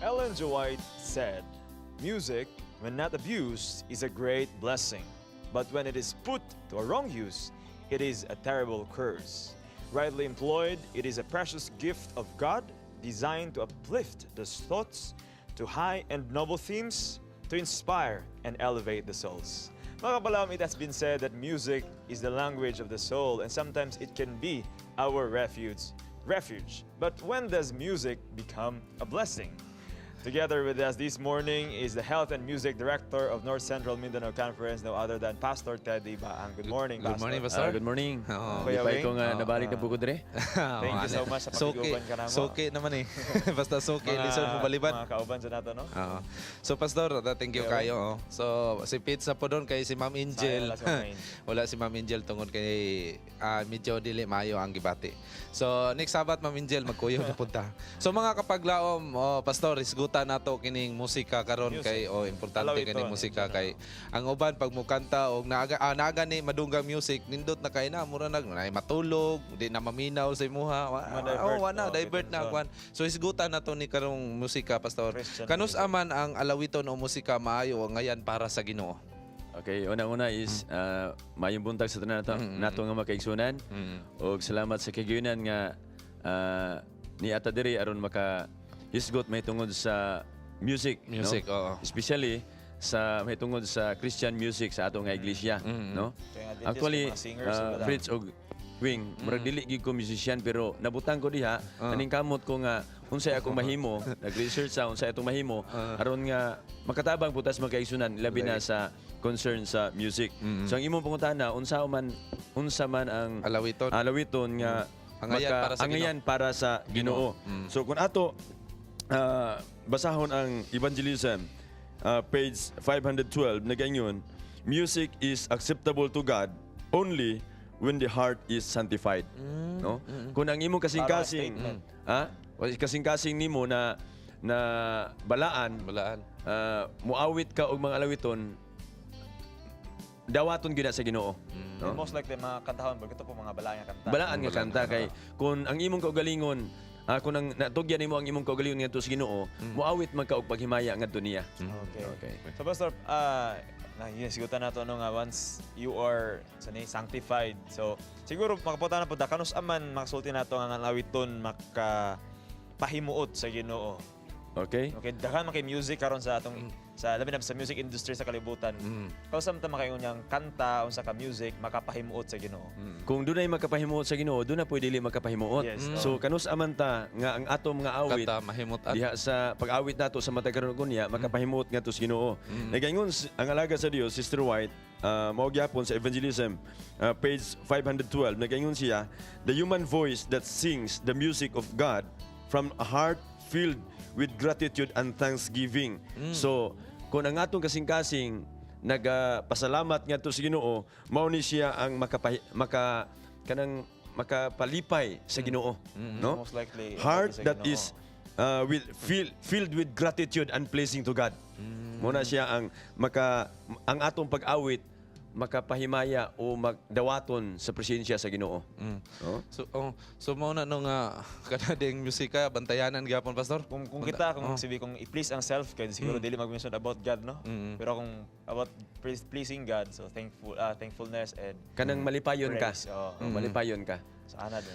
Ellen G. White said, "Music, when not abused, is a great blessing. But when it is put to a wrong use, it is a terrible curse. Rightly employed, it is a precious gift of God designed to uplift the thoughts to high and noble themes, to inspire and elevate the souls." Mga kapaglaom, it has been said that music is the language of the soul, and sometimes it can be our refuge. But when does music become a blessing? Together with us this morning is the Health and Music Director of North Central Mindanao Conference, no other than Pastor Teddy Baang. Good morning, Good Pastor. Morning, Pastor. Good morning. Oo. Kuya Lipay Wing. ko nga nabalik na bukod diri. Thank you so much sa Suki, pakiguban ka namo. Suki naman eh. Basta suki, lisod mo baliban. Mga kauban sa nato, no? Oo. So Pastor, thank you Kuya kayo. Oh. So si Pete sa po doon kay si Ma'am Angel. Sayang, wala si Ma'am Angel. Wala si Ma'am Angel tungod kay medyo dili maayo ang gibati. So next Sabat, Ma'am Angel, magkuyo na punta. So mga kapaglaom, oh, Pastor, isgutan nato kining musika karon Music. kay oh importante Alaw ito, kining ano, musika kay ang uban pag mukanta og naaga ni madunggang music, nindot na kay na mura nag na matulog, di na maminaw sa imuha. Ma-divert, Oh, wala, oh, divert na attention. kwan. So isgutan nato ni karong musika, Pastor. Christian Kanus music. aman ang alawiton o musika maayo ngayan para sa Ginoo? Okay, una-una is maayong buntag sa tanan nato nga makaigsunan. Og salamat sa kaguyunan nga ni ata diri aron maka hisgot may tungod sa music, no? Music, oo. Especially sa may tungod sa Christian music sa ato nga iglesia, no? Kaya nga, Actually, mga singers, iba lang. Fritz og Wing, murag dili gyud ko musician pero nabutang ko diha, naningkamot ko nga unsay akong mahimo, nag-research sa unsay atong mahimo aron nga makatabang pud tas makaigsunan, labi na sa concern sa music. So ang imong pangutana, unsa man ang alawiton alawiton nga Angayan para sa Ginoo. Angayan para sa Ginoo. So kung ato basahon ang Evangelism, page 512, nagaingon, "Music is acceptable to God only when the heart is sanctified." No? Kung ang imong kasing-kasing, Parang statement. Kasing-kasing nimo na na balaan, balaan. Muawit ka og mga alawiton, dawaton gyud na sa Ginoo. No? And most likely, mga kantahon, ito po mga balaan nga kanta. Balaan nga kanta kay kung ang imong kaugalingon, kung ang natugyan nimo ang imong kaugalingon ngadto sa Ginoo, muawit man ka og paghimaya ngadto niya. Okay. So Pastor, na yun, sigutan nato no nga once you are sa ni sanctified. So siguro makapunta na po da kanus aman makasulti nato nga ang awiton maka pahimuot sa Ginoo. Okay? Okay, daghan man kay music karon sa atong sa labi na sa music industry sa kalibutan. Kausa man ta makaingon niyang kanta unsa ka music makapahimuot sa Ginoo? Kung dunay makapahimuot sa Ginoo, doon na pwede dili makapahimuot. So kanus aman ta nga ang ato mga awit Kanta mahimut-an. Diha sa pag-awit nato sa matag karon kunya makapahimuot ngadto sa Ginoo. Nagaingon ang alaga sa Dios, Sister White, mao gyapon sa Evangelism, page 512, nagaingon siya, "The human voice that sings the music of God from a heart filled with gratitude and thanksgiving." So, kung ang atong kasing-kasing nagapasalamat ngadto sa Ginoo, mao ni siya ang makapahi, maka kanang makapalipay sa Ginoo, no? Most likely, Heart sa that Ginoo. is filled with gratitude and pleasing to God. Muna siya ang maka ang atong pag-awit makapahimaya o magdawaton sa presensya sa Ginoo. No? So oh, so mao na no nga kana ding musika bantayanan gyapon, Pastor. Kung kita kung sibi kung i-please ang self kay siguro dili mag-mention about God, no? Pero kung about pleasing God, so thankfulness and Kanang malipayon ka. praise, oh. Oh, malipayon ka. Sa ana din.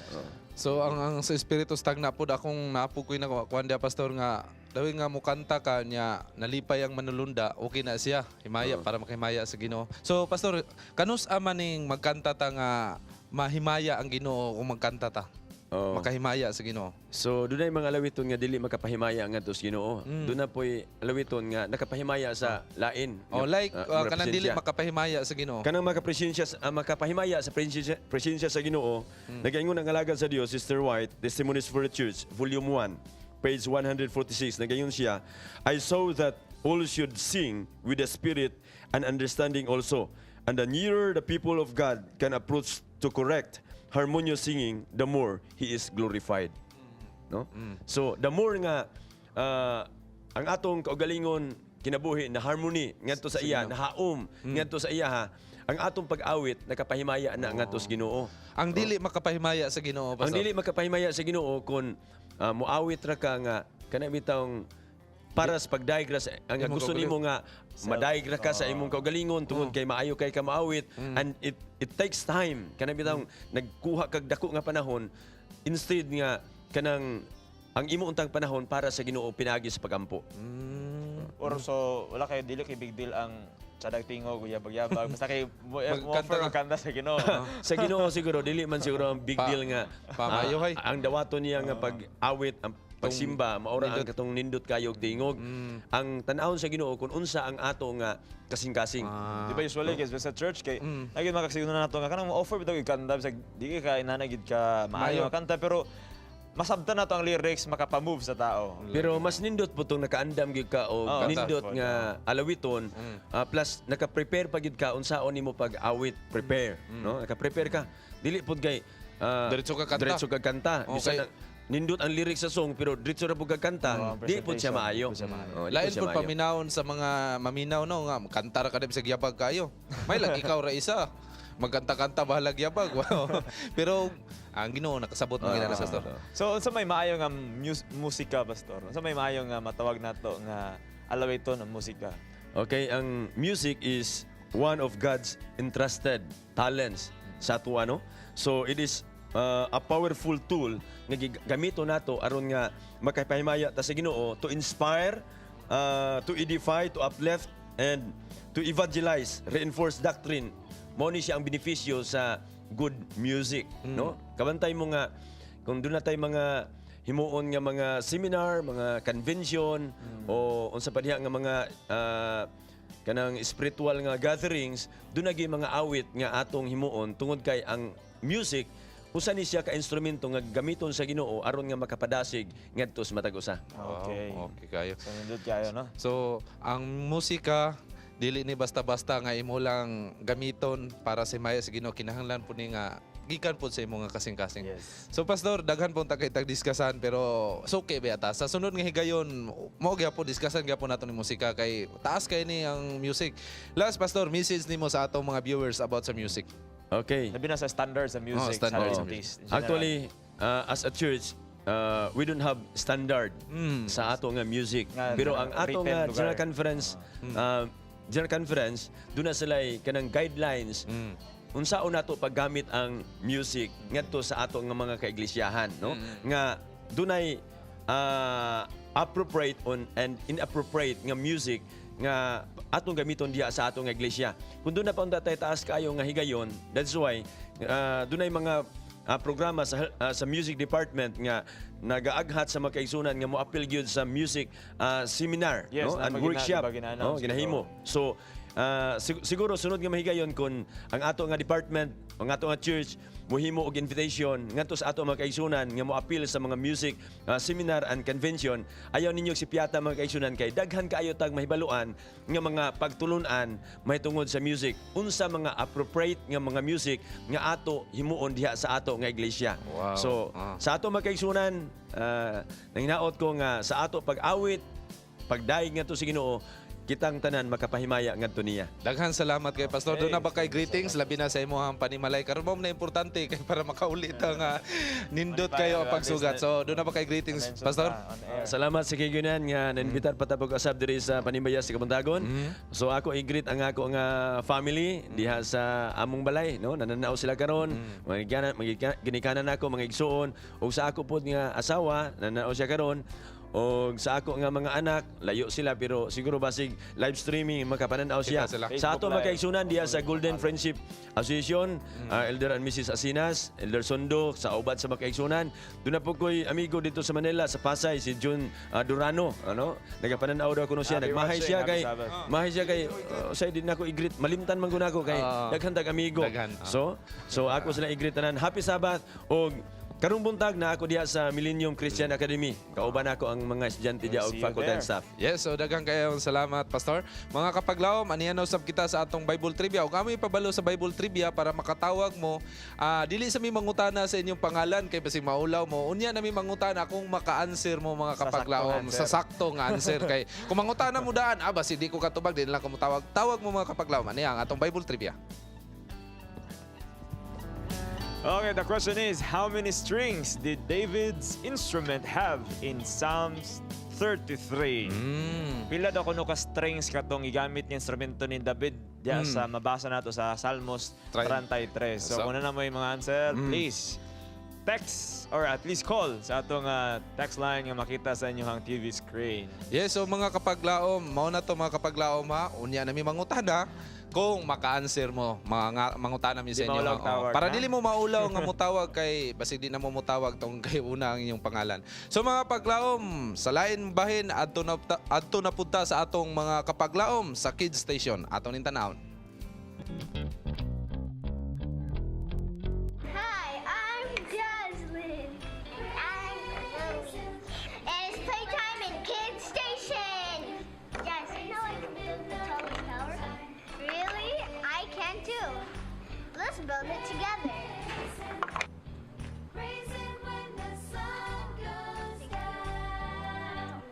So ang sa Espiritu stagna pod akong napukoy na kuan dia, Pastor, nga dawi nga mukanta ka niya nalipay ang manulunda, okay na siya himaya para makahimaya sa Ginoo. So Pastor, kanus ama ning magkanta ta nga mahimaya ang Ginoo kung magkanta ta? Oo. Makahimaya sa Ginoo. So dunay mga alawiton nga dili makapahimaya ngadto sa Ginoo. Doon na po'y alawiton nga nakapahimaya sa lain. Oh, like Mga kanang dili presensya. makapahimaya sa Ginoo. Kanang makapresensya makapahimaya sa presensya sa Ginoo, nagaingon ang alagad sa Dios, Sister White, Testimonies for the Church, Volume 1, page 146, nagaingon siya, "I saw that all should sing with the spirit and understanding also. And the nearer the people of God can approach to correct, harmonious singing, the more He is glorified." No? So, the more nga ang atong kaugalingon kinabuhi na harmony ngadto sa iya, nahaom ngadto sa iya ha, ang atong pag-awit nakapahimaya na ngadto sa Ginoo. Ang dili makapahimaya sa Ginoo, Ang Pastor. dili makapahimaya sa Ginoo kung muawit ra ka nga kana bitawng para sa pagdaig ra sa ang Imong gusto nimo nga madaig ra ka sa imong kaugalingon tungod kay maayo kay ka maawit, and it takes time, kana bitawng nagkuha kag dako nga panahon instead nga kanang ang imo untang panahon para sa Ginoo pinaagi sa pagampo. Or so wala kay dili kay big deal ang tsadag tingog, yabag-yabag. Basta kay mo Magkanta offer ka. magkanta sa Ginoo. Sa Ginoo siguro dili man siguro ang big deal nga pamayohay. ang dawaton niya nga pag-awit, ang pagsimba, maura ang nindot. katong nindot kayo og tingog. Ang tan-awon sa Ginoo kung unsa ang ato nga kasing-kasing. Di ba usually guys sa church kay naging makaksiguro na nato nga kanang mo offer bitaw og kanta bisag di ka inana gid ka maayo Maayo. nga kanta, pero masabtan nato ang lyrics, makapa-move sa tao. Pero mas nindot po tong nakaandam gyud ka og nindot nga alawiton, plus naka-prepare pa gyud ka unsaon nimo pag-awit, prepare, no? Naka-prepare ka. Dili pud kay Diretso ka kanta. Diretso ka kanta. Bisan nindot ang lyrics sa song pero diretso ra pud ka kanta, Oo, ang di pud siya presentation. maayo. Di pud siya maayo. Oo, di Lain pud siya pud maayo. paminawon sa mga maminaw no nga kanta ra ka sa yabag kayo. May lang ikaw ra isa. Magkanta-kanta bahalag yabag. Wow. Pero ang Ginoo nakasabot mo gina, Pastor. So unsa may maayo nga musika, Pastor? Unsa may maayo nga matawag nato nga alawiton ang musika? Okay, ang music is one of God's entrusted talents sa ato ano. So it is a powerful tool nga gamito nato aron nga makapahimaya ta sa Ginoo, to inspire, to edify, to uplift and to evangelize, reinforce doctrine. Mao ni siya ang benepisyo sa good music, no? Kabantay mo nga kung doon na tayo mga himuon nga mga seminar, mga convention o unsa pa diha nga mga kanang spiritual nga gatherings, doon na gyud mga awit nga atong himuon tungod kay ang music usa ni siya ka instrumento nga gamiton sa Ginoo aron nga makapadasig ngadto sa matag usa. Okay. Wow, okay kayo. So, nindot kayo, no? So, ang musika dili ni basta-basta nga imo lang gamiton para sa himaya sa Ginoo, kinahanglan po ni nga gikan po sa imong nga kasing-kasing. So pastor, daghan pong takay tag-discussan pero suki ba ta. Sa sunod nga higayon, mao gyapon discussan gyapon nato ni musika kay taas kay ni ang music. Last pastor, message nimo sa atong mga viewers about sa music. Okay. Labi na sa standards sa music, Oh, standards sa sa music. taste in general. Actually, as a church, we don't have standard sa ato nga music. Nga, Pero ang ato written nga lugar. general conference, doon na sila kanang guidelines unsaon nato paggamit ang music ngadto sa ato nga mga kaiglisyahan, no? Nga dunay appropriate on and inappropriate nga music nga atong gamiton diha sa atong iglesia. Kung doon na pa unta tayo taas kaayo nga higayon, that's why dunay mga programa sa music department nga nagaaghat sa mga kaigsunan nga moapil gyud sa music seminar, Yes, no, na and workshop, diba gina-announce no, ginahimo. So siguro sunod nga mahigayon kung ang ato nga department, ang ato nga church mohimo og invitation ngadto sa ato mga kaigsunan nga moapil sa mga music seminar and convention, ayaw ninyo sipyata, mga kaigsunan, kay daghan kaayo tag mahibaluan nga mga pagtulunan mahitungod sa music, unsa mga appropriate nga mga music nga ato himuon diha sa ato nga iglesia. So sa ato mga kaigsunan, nanginaot ko nga sa ato pag-awit, pagdayeg ngadto sa Ginoo, kitang tanan makapahimaya ngadto niya. Daghan salamat kay Pastor. Doon na ba kay greetings labi na sa imong panimalay karon mo na importante kay para makaulit ang nindot kayo ang pagsugat. So doon na ba kay greetings, Pastor? Salamat sa kigunan nga naimbitar pa ta pag-usab diri sa Panimbaya sa Kabuntagon. So ako i-greet ang ako nga family diha sa among balay, no? Nananaw sila karon. Mga mga ginikanan nako, mga igsuon, ug sa ako pod nga asawa, nananaw siya karon. Og sa ako nga mga anak, layo sila pero siguro basig live streaming makapananaw siya. Kita sila. Sa ato Facebook mga Live. kaigsunan diha sa Golden Friendship Association, Elder and Mrs. Asinas, Elder Sondo, sa ubat sa mga kaigsunan. Doon na po ko'y amigo dito sa Manila, sa Pasay, si Jun Durano. Ano? Nagapananaw daw kuno siya. Happy Nagmahay watching, siya happy kay Sabbath. mahay siya kay say din nako i-greet. Malimtan man gud ako kay daghan tag amigo. Daghan, ah. So ako sila i-greet tanan. Happy Sabbath og karong buntag na ako diha sa Millennium Christian Academy. Kauban ako ang mga estudyante diha og See you faculty and there. staff. Yes, so daghang kayong salamat, Pastor. Mga kapaglaom, anihan na usab kita sa atong Bible Trivia. Ug kami pabalo sa Bible Trivia para makatawag mo. Dili sa mi mangutana sa inyong pangalan kay basig maulaw mo. Unya na mi mangutana kung maka-answer mo, mga Sa kapaglaom, saktong sa answer. sakto nga answer kay kung mangutana mo daan, basi di ko katubag, di na lang ko mutawag. Tawag mo, mga kapaglaom. Ani ang atong Bible Trivia. Okay, the question is, how many strings did David's instrument have in Psalms 33? Pila daw kuno ka strings katong gigamit nga instrumento ni David diya sa mabasa nato sa Salmos 33. So, kung na mo yung mga answer, please text or at least call sa atong text line nga makita sa inyong TV screen. Yes, so mga kapaglaom, mao na to, mga kapaglaom, ha. Unya na mi mangutana kung maka-answer mo, mga mangutana mi sa Di inyo. maulaw Ha. Oh, tawag, para ha? dili mo maulaw nga mutawag kay basig di na mo mutawag tong kay una ang inyong pangalan. So mga paglaom, sa lain bahin adto na punta sa atong mga kapaglaom sa Kids Station. Atong ning tanawon. Hi, I'm Jaslyn. I'm Chloe. And it's playtime in Kids Station. Yes, you know I can build the tallest tower. Really? I can too. Let's build it together. Praise Him when the sun goes down.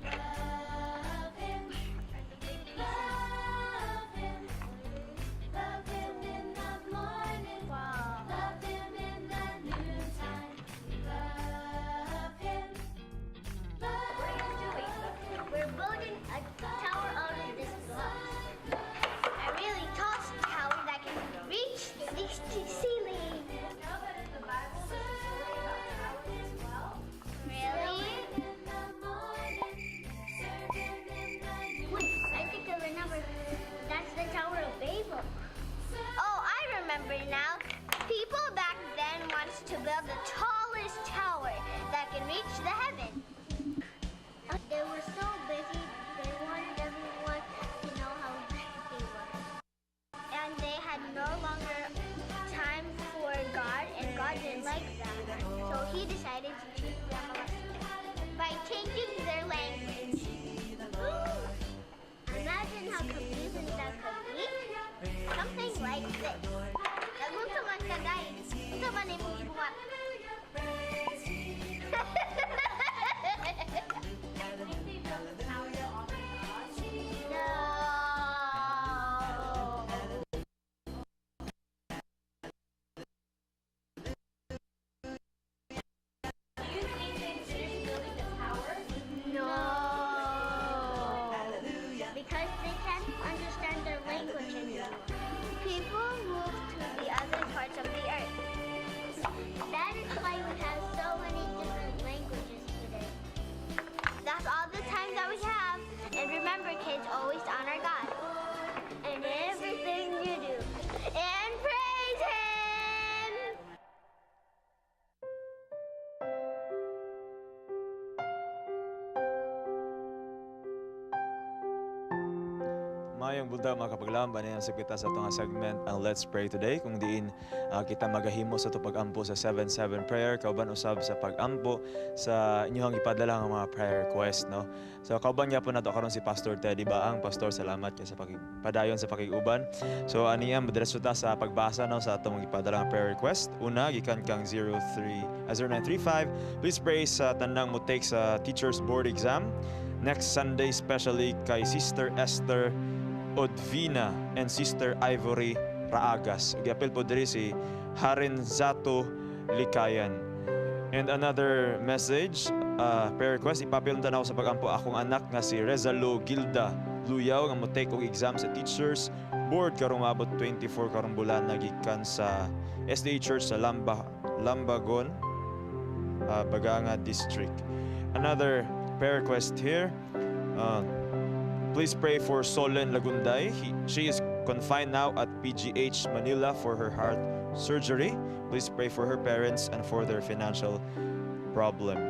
Love Him, love Him. reach the heaven. They were so busy, they wanted everyone to know how great they were. And they had no longer time for God, and God didn't like that. So he decided to teach them a lesson by changing their language. Imagine how confusing that could be. Something like this. Nagunsa man ka, guys. Unsa man imong gibuhat? No. No. Because they can't understand their language anymore. People moved to the other parts of the earth. That is why we have so many different languages today. That's all the time that we have. And remember, kids, always honor God in everything you do. And praise Him! Mayong buntag, mga kapaglaom, na sa kita sa atong segment ang Let's Pray Today, kung diin kita magahimo sa atong pag-ampo sa 7-7 prayer kauban usab sa pag-ampo sa inyong ipadala nga mga prayer request, no. So kauban gyapon nato karon si Pastor Teddy Baang. Pastor, salamat kay sa pagpadayon sa pakig-uban. So aniya madiretso ta sa pagbasa, no, sa atong ipadala nga prayer request. Una, gikan kang 03 0935. Please pray sa tanang mo take sa teachers board exam next Sunday, especially kay Sister Esther Odvina and Sister Ivory Raagas. Giapil po diri si Harin Zato Likayan. And another message, prayer request, ipapil na ako sa pag-ampo akong anak nga si Rezalo Gilda Luyaw nga mo take og exam sa teachers board karong maabot 24 karong bulan, gikan sa SDA Church sa Lambagon, Baganga District. Another prayer request here. Please pray for Solen Lagunday. She is confined now at PGH Manila for her heart surgery. Please pray for her parents and for their financial problem.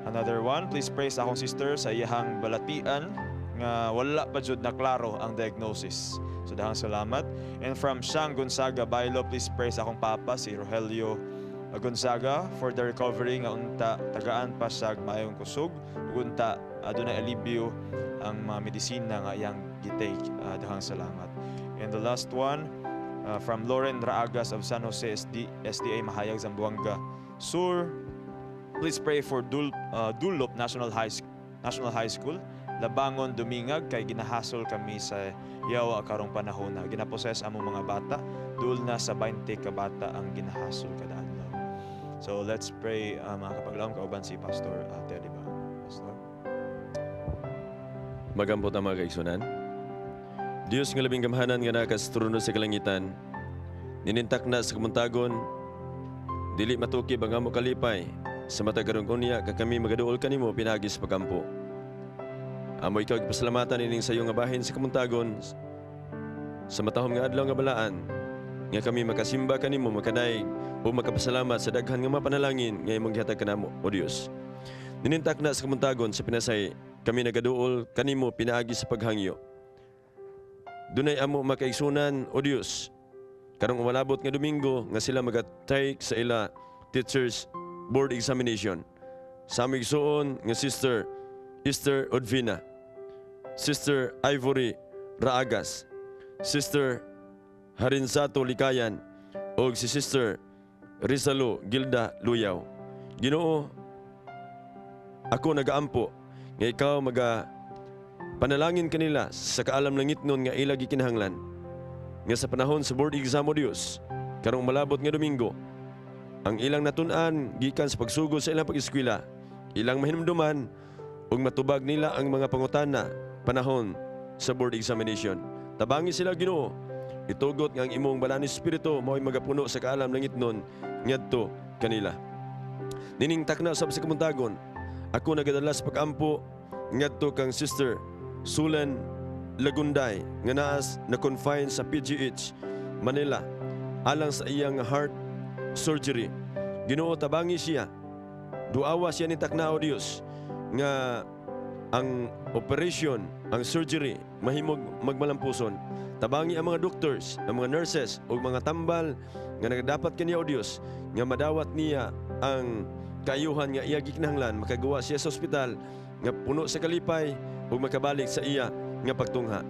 Another one, please pray sa akong sister sa iyahang balatian nga wala pa jud na klaro ang diagnosis. So dahang salamat. And from Shang Gonzaga Bailo, please pray sa akong papa si Rogelio Gonzaga for the recovery nga unta tagaan pa siya maayong kusog ug unta adunay alibyo ang mga medisina nga iyang gitake. Daghang salamat. And the last one, from Lauren Raagas of San Jose SDA Mahayag, Zamboanga Sur. Please pray for Dulop National High School, Labangon, Dumingag, kay ginahasol kami sa yawa karong panahon na ginaposes among mga bata. Dul na sa 20 ka bata ang ginahasol kada adlaw. So let's pray, mga kapaglaom, kauban si Pastor Teddy ba? Pastor. Magampot ang mga kaigsunan. Diyos nga labing gamhanan nga nakas trono sa kalangitan, ninintak na sa kamuntagon, dili matukib ang amo kalipay, sa matag karong unya ka kami magaduol kanimo pinaagi sa pagampo. Amo ikaw gipasalamatan ining sayo nga bahin sa kamuntagon, sa matahom nga adlaw nga balaan, nga kami makasimba kanimo, makadaig o makapasalamat sa daghan nga mapanalangin nga imong gihatag kanamo, o Dios. Ninintak na sa kamuntagon sa pinasay, kami nagaduol kanimo pinaagi sa paghangyo. Dunay amo makaigsunan, o Dios, karong umalabot nga Domingo nga sila magatake sa ila teachers board examination. Sa aming igsuon nga Sister Esther Odvina, Sister Ivory Raagas, Sister Harinsato Likayan, og si Sister Rizalo Gilda Luyaw. Ginoo, ako nagaampo nga ikaw maga panalangin kanila sa kaalam langitnon nga ila gikinahanglan. Nga sa panahon sa board exam, o Dios, karong malabot nga Domingo, ang ilang natun-an gikan sa pagsugod sa ilang pag-eskwela, ilang mahinumduman ug matubag nila ang mga pangutana panahon sa board examination. Tabangi sila, Ginoo. Itugot nga ang imong balaan espiritu mao'y magapuno sa kaalam langitnon ngadto kanila. Nining takna sab sa kamuntagon, ako nagadala sa pag-ampo ngadto kang Sister Sulen Lagunday nga naas na confine sa PGH Manila alang sa iyang heart surgery. Ginoo, tabangi siya. Duawa siya ni takna, O Dios, nga ang operation, ang surgery, mahimog magmalampuson. Tabangi ang mga doctors, ang mga nurses, ug mga tambal nga nagadapat kaniya, O Dios, nga madawat niya ang kaayuhan nga iya gikinahanglan, makagawa siya sa ospital nga puno sa kalipay ug makabalik sa iya nga pagtungha.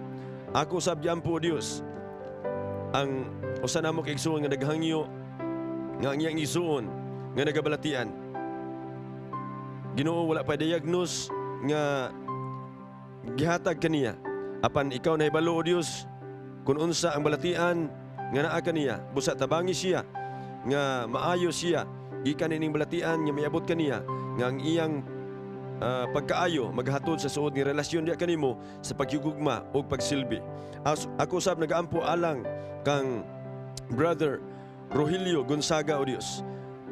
Ako sab giampo, O Dios, ang usa namo ka igsuon nga naghangyo nga ang iyang igsuon nga nagabalatian. Ginoo, wala pa diagnose nga gihatag kaniya. Apan ikaw nahibalo, O Dios, kung unsa ang balatian nga naa kaniya. Busa tabangi siya nga maayo siya gikan ining balatian nga miabot kaniya, nga ang iyang pagkaayo maghatod sa suod nga relasyon diya kanimo sa paghigugma ug pagsilbi. Ako sab nagaampo alang kang Brother Rogelio Gonzaga, O Dios.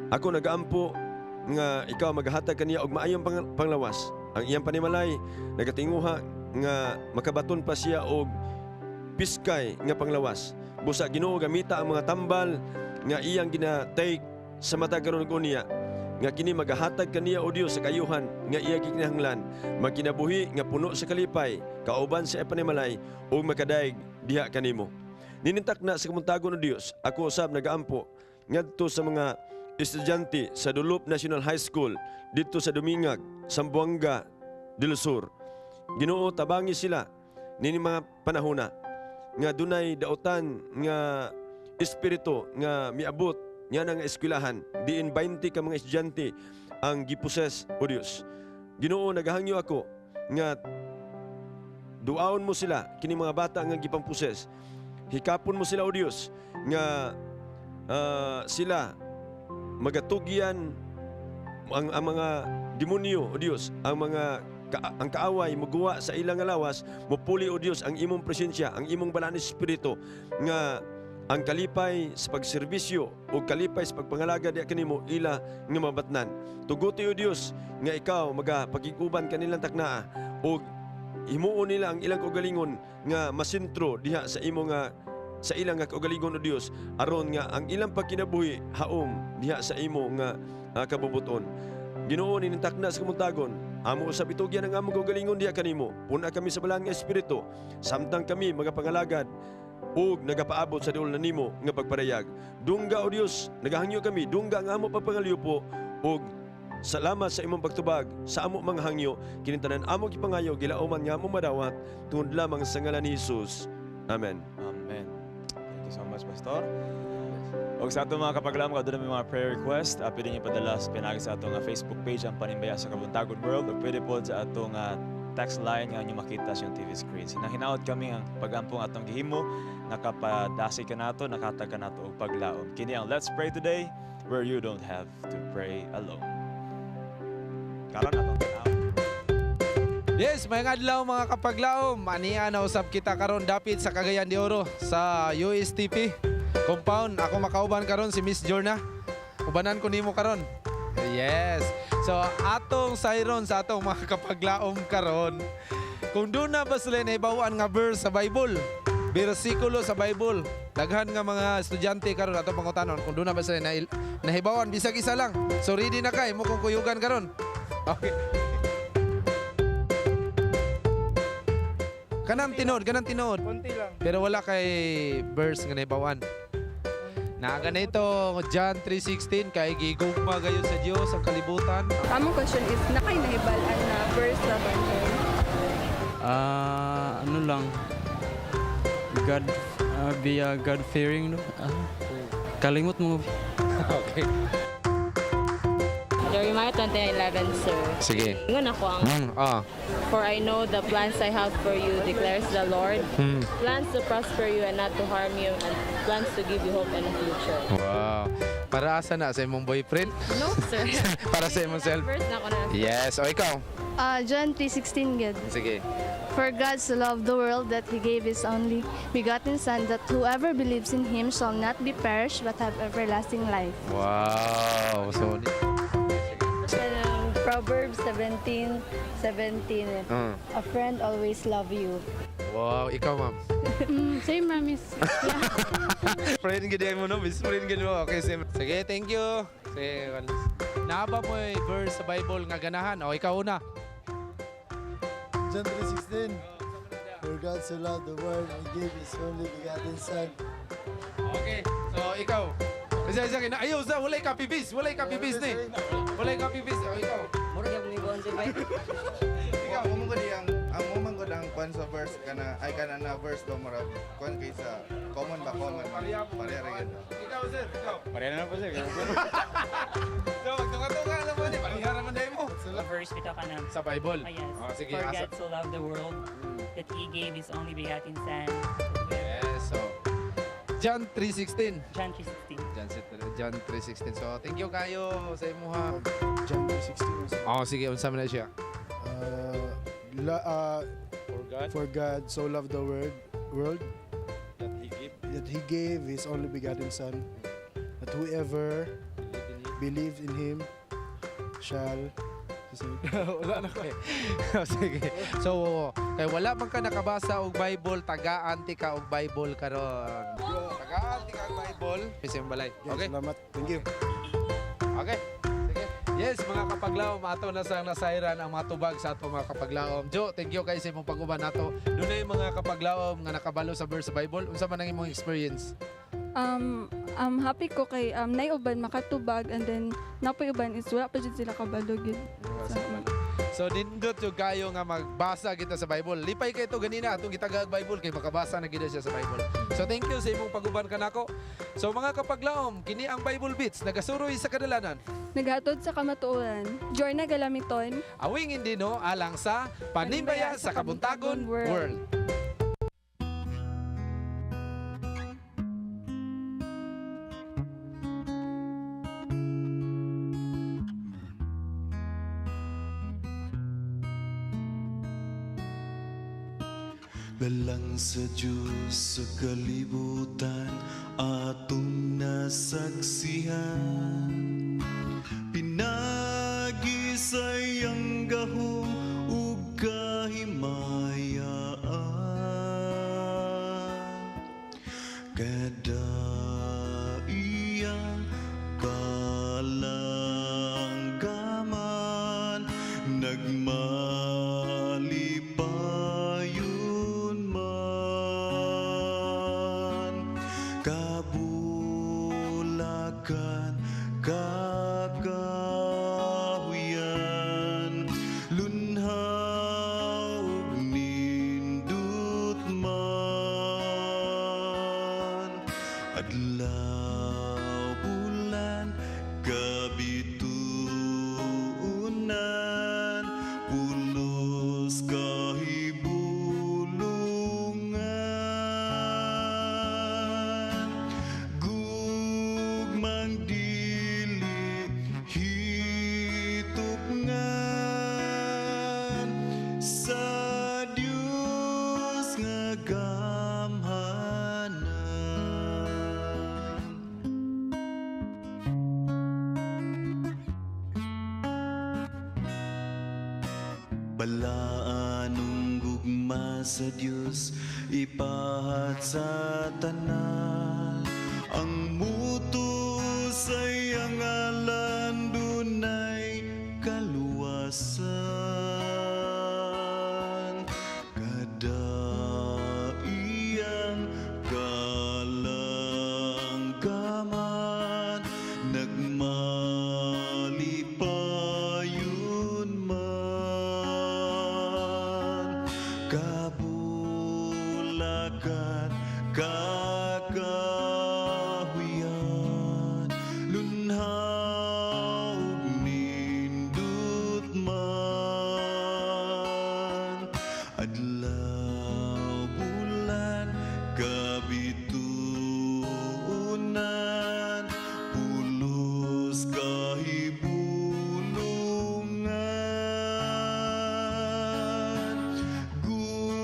Ako nagaampo nga ikaw maghatag kaniya og maayong panglawas. Ang iyang panimalay nagatinguha nga makabaton pa siya og piskay nga panglawas. Busa, Ginoo, gamita ang mga tambal nga iyang gina-take sa matag karon ug unya, nga kini magahatag kaniya, O Dios, sa kaayuhan nga iya gikinahanglan magkinabuhi nga puno sa kalipay kauban sa iyang panimalay ug makadayeg diha kanimo. Ninintak na sa kamuntagon, O Dios, ako usab nagaampo ngadto sa mga estudyante sa Dulup National High School didto sa Dumingag, Zamboanga del Sur. Ginoo, tabangi sila nini mga panahona nga dunay dautan nga espiritu nga miabot nga nga eskwelahan diin 20 ka mga estudyante ang giposes, O Dios. Ginoo, nagahangyo ako nga duaon mo sila kini mga bata nga gipamposes. Hikapon mo sila, O Dios, nga sila magatugyan ang mga demonyo, O Dios, ang mga ang kaaway muguwa sa ilang nga lawas, mupuli, O Dios, ang imong presensya, ang imong balaan espiritu, nga ang kalipay sa pagserbisyo o kalipay sa pagpangalaga diha kanimo ila nga mabatnan. Tuguti, O Dios, nga ikaw magapakig-uban kanilang taknaa ug himuon nila ang ilang kaugalingon nga masentro diha sa imo nga sa ilang nga kaugalingon, O Dios, aron nga ang ilang pagkinabuhi haom diha sa imo nga kabubuton. Ginoo, ninintakna sa kamuntagon, amo usab itugyan ang among kaugalingon diha kanimo. Pun-a kami sa balaan nga espiritu samtang kami magapangalagad ug nagapaabot sa duol na nimo nga pagparayag. Dungga, O Dios, nagahangyo kami, dungga ang amo pagpangalyupo ug salamat sa imong pagtubag sa amo mga hangyo. Kining tanan amo gipangayo, gilauman nga amo madawat tungod lamang sa ngalan ni Jesus. Amen. Amen. Thank you so much, Pastor. Og sa atong mga kapaglaom, kung aduna may mga prayer request, pwede niyo padala sa pinaagi sa atong Facebook page, ang Panimbaya sa Kabuntagon World, o pwede po sa atong text line nga inyo makita sa inyong TV screen. Sinahinaot kami ang pag-ampong atong gihimo, nakapadasig ka nato, nakatag ka nato og paglaom. Kini ang Let's Pray Today, where you don't have to pray alone. Karon atong tanaw. Yes, may adlaw, mga kapaglaom. Ania na usab kita karon dapit sa Cagayan de Oro sa USTP compound. Ako makauban karon si Miss Jorna. Ubanan ko nimo karon. Yes. So atong sayron sa atong mga kapaglaom karon. Kung duna ba sila nahibaw-an nga verse sa Bible, bersikulo sa Bible, daghan nga mga estudyante karon atong pangutanon kung duna ba sila nahibaw-an bisag isa lang. So ready na kay mo kung kuyugan karon. Okay. Kanang tinuod, kanang tinuod. Konti lang. Pero wala kay verse nga nahibaw-an. Na ganito, John 3:16, kay gigugma gayon sa Dios ang kalibutan. Among question is, naa kay nahibal-an na verse sa Bible? Ah, ano lang. God, be a God-fearing, no? Kalimot mo. Okay. Jeremiah 29:11, sir. Sige. Ingon ako ang "For I know the plans I have for you, declares the Lord. Plans to prosper you and not to harm you, and plans to give you hope and a future." Wow. Para asa na sa imong boyfriend? No, sir. Para sa imong self? Verse na ako na. Yes. O ikaw? John 3:16 good. Sige. "For God so loved the world that he gave his only begotten Son, that whoever believes in him shall not be perished but have everlasting life." Wow. So, Kanang Proverbs 17:17. "A friend always love you." Wow, ikaw, ma'am. Same, Ramis. Friend gid mo, no? Best friend gid mo. Okay, same. Sige, thank you. Sige, Carlos. Naa ba mo'y verse sa Bible nga ganahan? O, ikaw una. John 3:16. For God so loved the world and gave His only begotten Son. Okay. So, ikaw. Isa, isa, kina. Ayaw, sa, walay copy paste. Walay copy paste ni. Walay copy paste. O, ikaw. Mura gyud ni buon sir bay. Ikaw, mo man gud ang mo man gud ang kwan sa verse kana ay kana na verse ba murag kwan kaysa common ba common. Pareha ra gyud. Ikaw, sir. Ikaw. Pareha na po, sir. So, magtunga-tunga lang mo ni. Pareha raman dahil mo. Verse bitaw ka na. Sa Bible? Oh, yes. Oh, sige, For asa- God so loved the world that He gave His only begotten Son. Yes, so. John 3:16. John 3:16. John 3:16. So, thank you kayo sa imuha. John 3:16. Oh, sige, unsa man na siya? For God. For God so loved the world that He gave that He gave His only begotten Son, that whoever believes in Him shall. Wala na ko eh. Sige. So, kay wala man ka nakabasa og Bible, tagaan ti ka og Bible karon. Tagaan ti ka og Bible. Bisa yung balay. Okay. Salamat. Thank you. Okay. Sige. Yes, mga kapaglaom, ato na sang nasayran ang mga tubag sa ato mga kapaglaom. Jo, thank you kay sa imong pag-uban nato. Dunay mga kapaglaom nga nakabalo sa verse sa Bible. Unsa man ang imong experience? I'm happy ko kay nay uban makatubag and then napoy uban is wala pa jud sila kabalo gid. So nindot yung kayo nga magbasa kita sa Bible. Lipay kay ito ganina atong gitagaag Bible kay makabasa na gid siya sa Bible. So thank you sa imong pag-uban kanako. So mga kapaglaom, kini ang Bible Beats nagasuroy sa kadalanan. Naghatod sa kamatuoran. Jorna Galamiton. Awing hindi no alang sa Panimbaya sa Kabuntagon World. Lalang sa Diyos sa kalibutan atong nasaksihan. Pinagi sa iyang gahom ug kahimayaan. Kada iyang kalanggaman nagmalipayon man, kabulakan kakahuyan lunhaw ug nindot man, adlaw bulan kabituunan pulos kahibulungan, gugmang dili hitupngan sa Dios nga gamhanan. Balaanong gugma sa Dios ipahat sa tanan. Ang muto sa iyang ngalan dunay kaluwasan. Kada iyang kalanggaman nagmalipayon man, kabulakan kakahuyan lunhaw ug nindot man, adlaw bulan kabituunan pulos kahibulungan, gugmang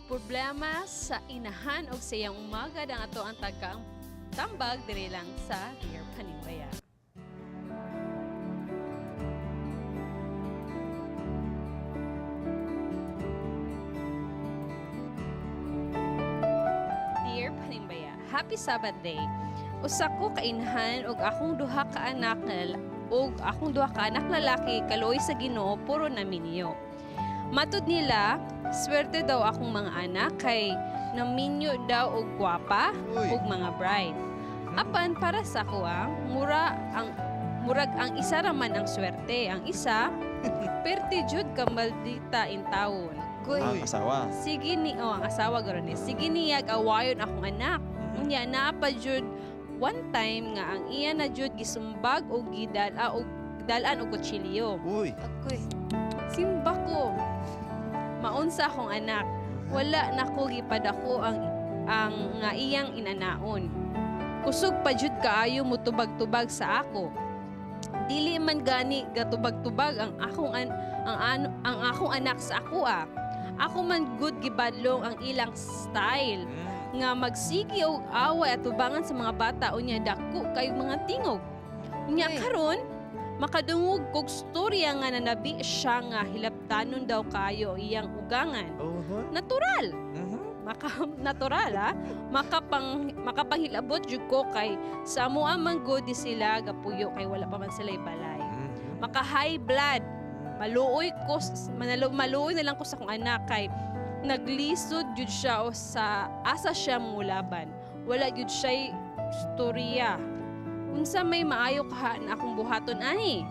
Problema sa inahan og sa iyang umagad ang ato ang tagkaang tambag diri lang sa Dear Panimbaya. Dear Panimbaya, Happy Sabbath Day. Usa ko kainhan og akong duha ka anak nga og akong duha ka anak lalaki kaluoy sa Ginoo puro na minyo. Matud nila, swerte daw akong mga anak kay naminyo daw og gwapa ug mga bride. Apan para sa ako mura ang murag ang isa ra man ang swerte, ang isa perti jud ka maldita in taon. Ang asawa. Sige ni oh, ang asawa garon ni. Sige niya awayon akong anak. Unya naa pa jud one time nga ang iya na jud gisumbag og gidal og dalan og kutsilyo. Uy. Simba ko. Maunsa akong anak. Wala na ko gipadako ang nga iyang inanaon. Kusog pa jud kaayo mutubag-tubag sa ako. Dili man gani gatubag-tubag ang akong an, ang, ano, ang akong anak sa ako ah. Ako man good gibadlong ang ilang style nga magsigi og away at tubangan sa mga bata unya dako kay mga tingog. Unya karon makadungog kog storya nga nanabi siya nga hilabtanon daw kayo iyang ugangan. Natural. Maka natural ha. Makapanghilabot jud ko kay sa amoa man gud di sila gapuyo kay wala pa man sila balay. Maka high blood. Maluoy ko maluoy na lang ko sa akong anak kay naglisod jud siya o sa asa siya mulaban. Wala jud siya storya. Unsa may maayo kaha na akong buhaton ani?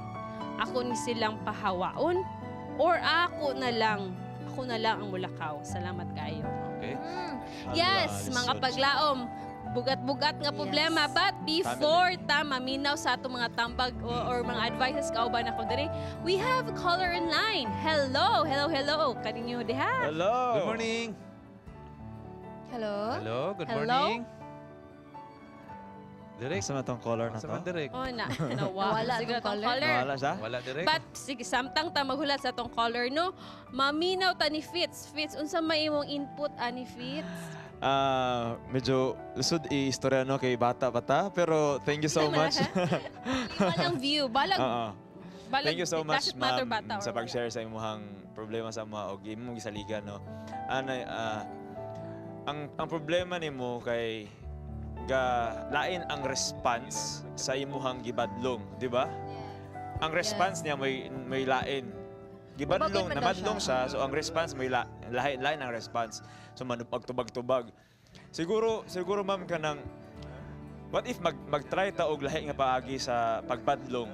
Ako ni silang pahawaon or ako na lang ang mulakaw. Salamat kayo. Okay. Yes, mga paglaom, bugat-bugat nga problema. But before ta maminaw sa atong mga tambag or mga advices kauban ako diri, we have a caller in line. Hello, hello, hello. Kaninyo diha? Hello. Good morning. Hello. Hello, good Hello? morning. Direk. Asa man tong caller na to? Asa man direk? Oh na, nawala. Nawala Siguro atong atong caller. caller. Nawala siya? Wala direk. But sige, samtang ta maghulat sa atong caller no, maminaw ta ni Fitz. Fitz, unsa may imong input ani Fitz? Medyo lisod i-istorya no kay bata pa ta, pero thank you so much. Walang view, balag. Oo. Balag, Thank you so much, does it matter ma'am, bata or sa wala? pag-share sa imuhang problema sa mga og imong gisaligan no. Ana ang problema nimo kay ga lain ang response sa imuhang gibadlong, di ba? Ang response niya may lain. Gibadlong, Mabagod man daw nabadlong siya, so ang response may lain, lain ang response. So manupagtubag-tubag. Siguro siguro ma'am kanang what if mag-try ta og lahi nga paagi sa pagbadlong?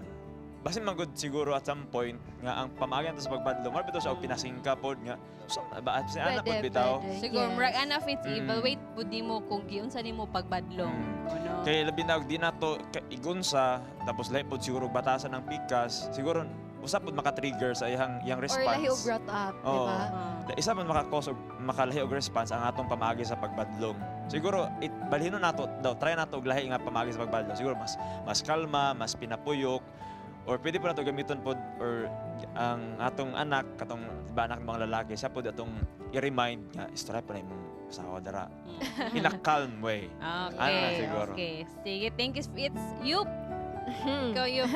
Basin man gud siguro at some point nga ang pamaagi nato sa pagbadlong, mara bitaw siya og pinasingka pod nga. So, ba si anak pod bitaw. Siguro murag ana Fitz, evaluate pud nimo kung giunsa nimo pagbadlong. O no? Kay labi na og di nato igunsa tapos lahi pod siguro batasan ng pikas, siguro usap pod maka-trigger sa iyang iyang Or response. lahi og brought up, di Oo. ba? Isa man maka-cause og makalahi og response ang atong pamaagi sa pagbadlong. Siguro balhino nato daw, try nato og lahi nga pamaagi sa pagbadlong. Siguro mas kalma, mas pinapuyok or pwede po nato gamiton pod or ang atong anak katong diba anak ng mga lalaki siya pod atong i-remind nga istorya pa na imong asawa dara in a calm way. Okay. Ano na siguro. Okay. Sige, thank you Fitz. Yup. Ikaw yup.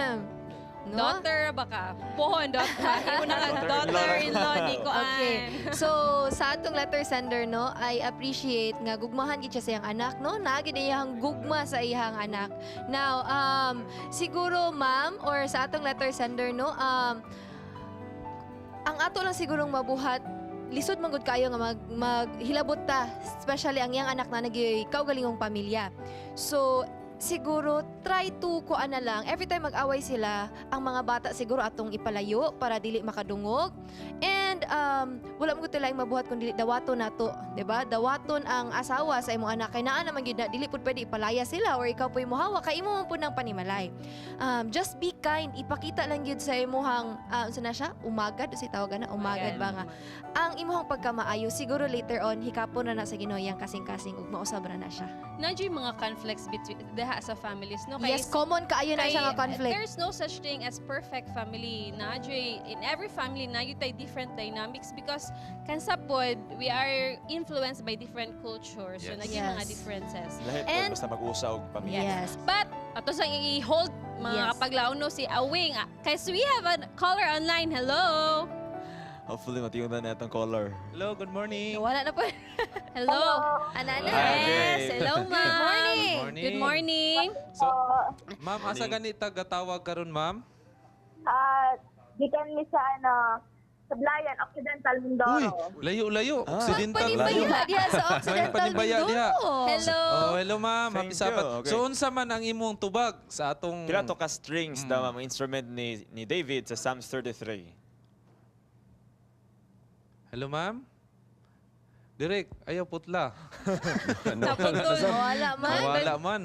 No? Daughter baka. Pohon, daughter. Una ka daughter-in-law ni Kuan. Okay. So, sa atong letter sender, no, I appreciate nga gugmahan gid siya sa iyang anak, no? Naa gid iyang gugma sa iyang anak. Now, siguro ma'am or sa atong letter sender, no, ang ato lang sigurong mabuhat, lisod man gud kayo nga maghilabot ta, especially ang iyang anak na nagyoy kaugalingong pamilya. So, siguro try to kuan na lang every time mag-away sila, ang mga bata siguro atong ipalayo para dili makadungog. And wala mo gud laing mabuhat kun dili dawaton nato, di ba? Dawaton ang asawa sa imong anak kay naa naman gyud na dili pud pwede ipalaya sila or ikaw po'y mohawa kay imo man pud nang panimalay. Just be kind, ipakita lang gyud sa imuhang unsa na siya? Umagad unsay tawag na? Umagad ba nga? Ang imuhang pagkamaayo siguro later on hikapon na na sa Ginoo iyang kasing-kasing ug mausab ra na siya. Nandiyo yung mga conflicts between diha sa families, no? no? Kay Yes, common kaayo na kay siya nga conflict. There's no such thing as perfect family. Na in every family na tay different dynamics because kansa pod we are influenced by different cultures. So naging mga differences. Lahi po, And basta mag-usa og pamilya. Yes. But ato sang i-hold mga kapaglaon no si Awing. Kasi we have a caller online. Hello. Hopefully matiyon na itong caller. Hello, good morning. Wala na po. Hello. Anana. Yes. Hello, ma'am. Good morning. Good morning. Good morning. So, ma'am, asa ganita gatawag karon, ma'am? Gikan mi sa ano, sa Blayan, Occidental Mindoro. Uy, layo-layo. Occidental. Panimbaya diha sa Occidental Panimbaya diha. Mindoro. Hello. Oh, hello ma'am. Happy Thank you. Sabbath. Okay. So unsa man ang imong tubag sa atong Pila to ka strings daw ang instrument ni David sa Psalms 33? Hello ma'am. Direk, ayaw putla. Naputol. Wala man. Wala man.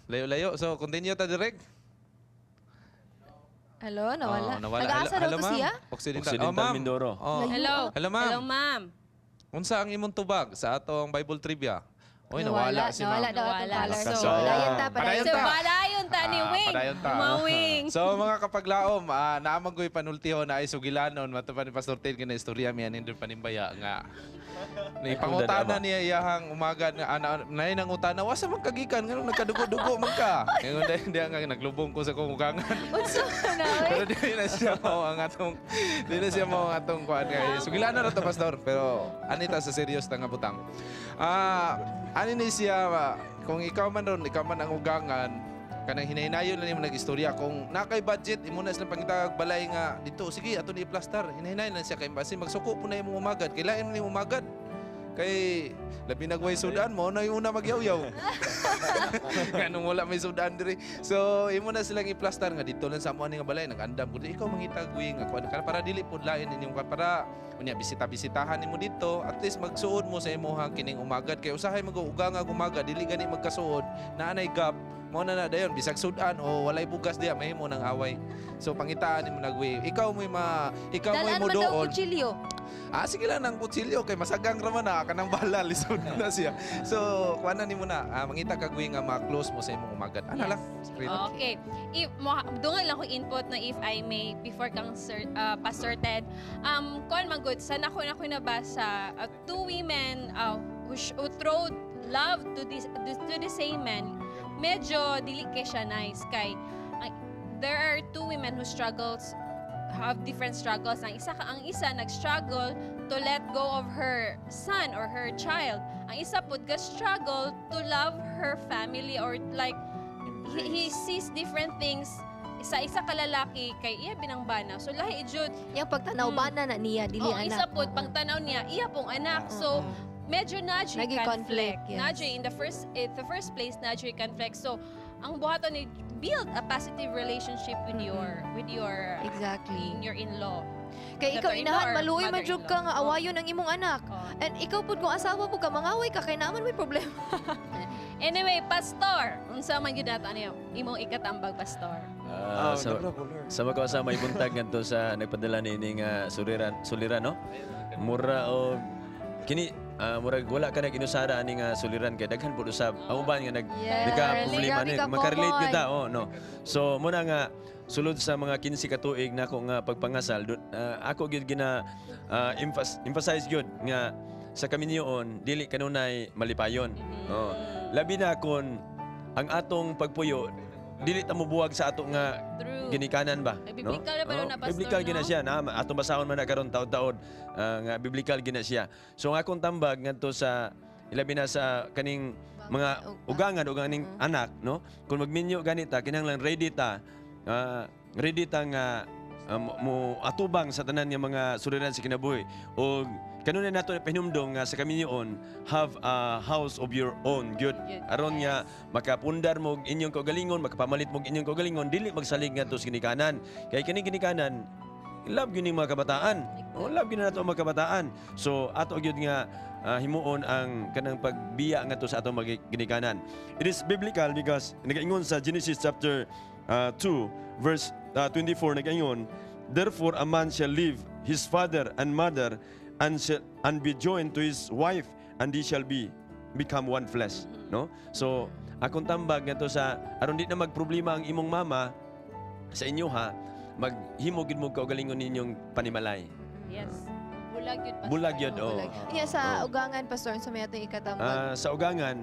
Layo-layo. So continue ta direk. Hello, nawala. Oh, nawala. Nag-aasa daw Hello, to ma'am. siya? Occidental. Occidental Oh, ma'am. Mindoro. Oh. Hello. Hello, ma'am. Hello, ma'am. Unsa ang imong tubag sa atong Bible trivia? Oy, nawala si ma'am. Nawala daw atong Nawala. caller. So, Padayon ta, padayon Padayon So, ta. padayon ta ni Ah, Wing. padayon ta. Mawing. So mga kapaglaom, naamang ko'y panultiho na ay sugilanon mato pa ni Pastor Ted kina istorya mi anin panimbaya nga. Ni pangutana niya iyahang umaga nga ana nay nangutana wasa man kagikan nganong nagkadugo-dugo man ka. Ingon dahil diya nga naglubong ko sa kong ugangan. Unsa na oy? Pero di na siya mao ang atong di na siya mao ang atong kuan kay sugilanon na to, Pastor, pero anita sa serious ta nga butang. Ani ni siya kung ikaw man ron, ikaw man ang ugangan, kanang hinahinayon lang nimo nag-istorya kung nakay budget imo na silang pangitag balay nga dito, sige ato ni i-plaster, hinahinayon lang siya kay basi magsuko po na imong umagad, kailangan mo imong umagad kay labi nagway sudan mo na yung una magyawyaw nganong wala may sudan diri. So imo na silang i-plaster nga dito lang sa amo ani nga balay nag-andam ko ikaw mangitag wing nga kuan ka para dili pud lain inyong kuan para unya bisita-bisitahan nimo dito, at least magsuod mo sa imuhang kining umagad kay usahay mag-uga nga umagad dili gani magkasuod na anay gap mo na na dayon bisag sudan o walay bugas diya mahimo nang away. So pangitaan nimo nagwi ikaw mo'y ma ikaw mo'y Dalaan man daw moduol. kutsilyo. Sige lang ng kutsilyo kay masagang ra man na kanang bala lisod na siya. So kuan na nimo na, mangita ka gwi nga ma-close mo sa imong umagad. Ana lang. Straight. Okay. If mo dungan lang ko input na if I may before kang sir, Pastor Ted. Kuan man good sa nako na ko nabasa, two women who throw love to the same man, medyo dili kay siya nice kay there are two women who struggles have different struggles. Ang isa nag-struggle to let go of her son or her child. Ang isa pud ga struggle to love her family or like he sees different things sa isa ka lalaki kay iya binang bana. So lahi jud. Yang pagtanaw bana na niya dili Oh, anak. isa pud pagtanaw niya iya pong anak. So medyo na Naging conflict. conflict, yes. Na in the first place na conflict. So ang buhaton ni build a positive relationship with your your in-law. Kay ikaw Daughter-in-law inahan or maluoy man jud ka mother-in-law. nga awayon ang imong anak. And ikaw pud kung asawa pud ka mangaway ka kay naman may problema. Anyway, Pastor, unsa man gyud nato ano imong ikatambag, Pastor? Sa mako sa may buntag ngadto sa nagpadala ni ini nga suliran suliran no. Mura og kini murag wala ka nag-inusara ani nga suliran kay daghan pud usab ang uban nga nag nagka problema Grabe ni ka makarelate gyud common. ta, oh no. So muna nga sulod sa mga 15 ka tuig nako nga pagpangasal ako gyud gina emphasize gyud nga sa kaminyoon dili kanunay malipayon. Oh. Labi na kon ang atong pagpuyo dili ta mobuwag sa ato nga ginikanan ba, Ay, biblical na ba Oh, na, Pastor, biblical no? gina siya na atong basahon man na karon taod-taod nga biblical gina siya. So ang akong tambag ngadto sa ilabi na sa kaning mga ugangan o kaning anak no, kung magminyo ganita kinahanglan ready ta nga mo atubang sa tanan nga mga suliran sa kinabuhi og kanunay nato pahinumdom nga sa kaminyoon have a house of your own gyud aron nga makapundar mo og inyong kaugalingon, makapamalit mo og inyong kaugalingon, dili magsalig ngadto sa ginikanan kay kini ginikanan love gyud ning mga kabataan. Oh, love gyud na nato ang mga kabataan. So ato gyud nga himuon ang kanang pagbiya ngadto sa atong mga ginikanan. It is biblical because nagaingon sa Genesis chapter 2 verse 24, nagaingon, "Therefore a man shall leave his father and mother and be joined to his wife, and they shall be become one flesh," no? So Akong tambag ngadto sa aron di na magproblema ang imong mama sa inyo ha, maghimo gid mo kaugalingon ninyong panimalay. Yes. Bulag yun, Pastor. Bulag yun, oh. Iya sa ugangan, Pastor, sa may atong ikatambag. Ah, sa ugangan,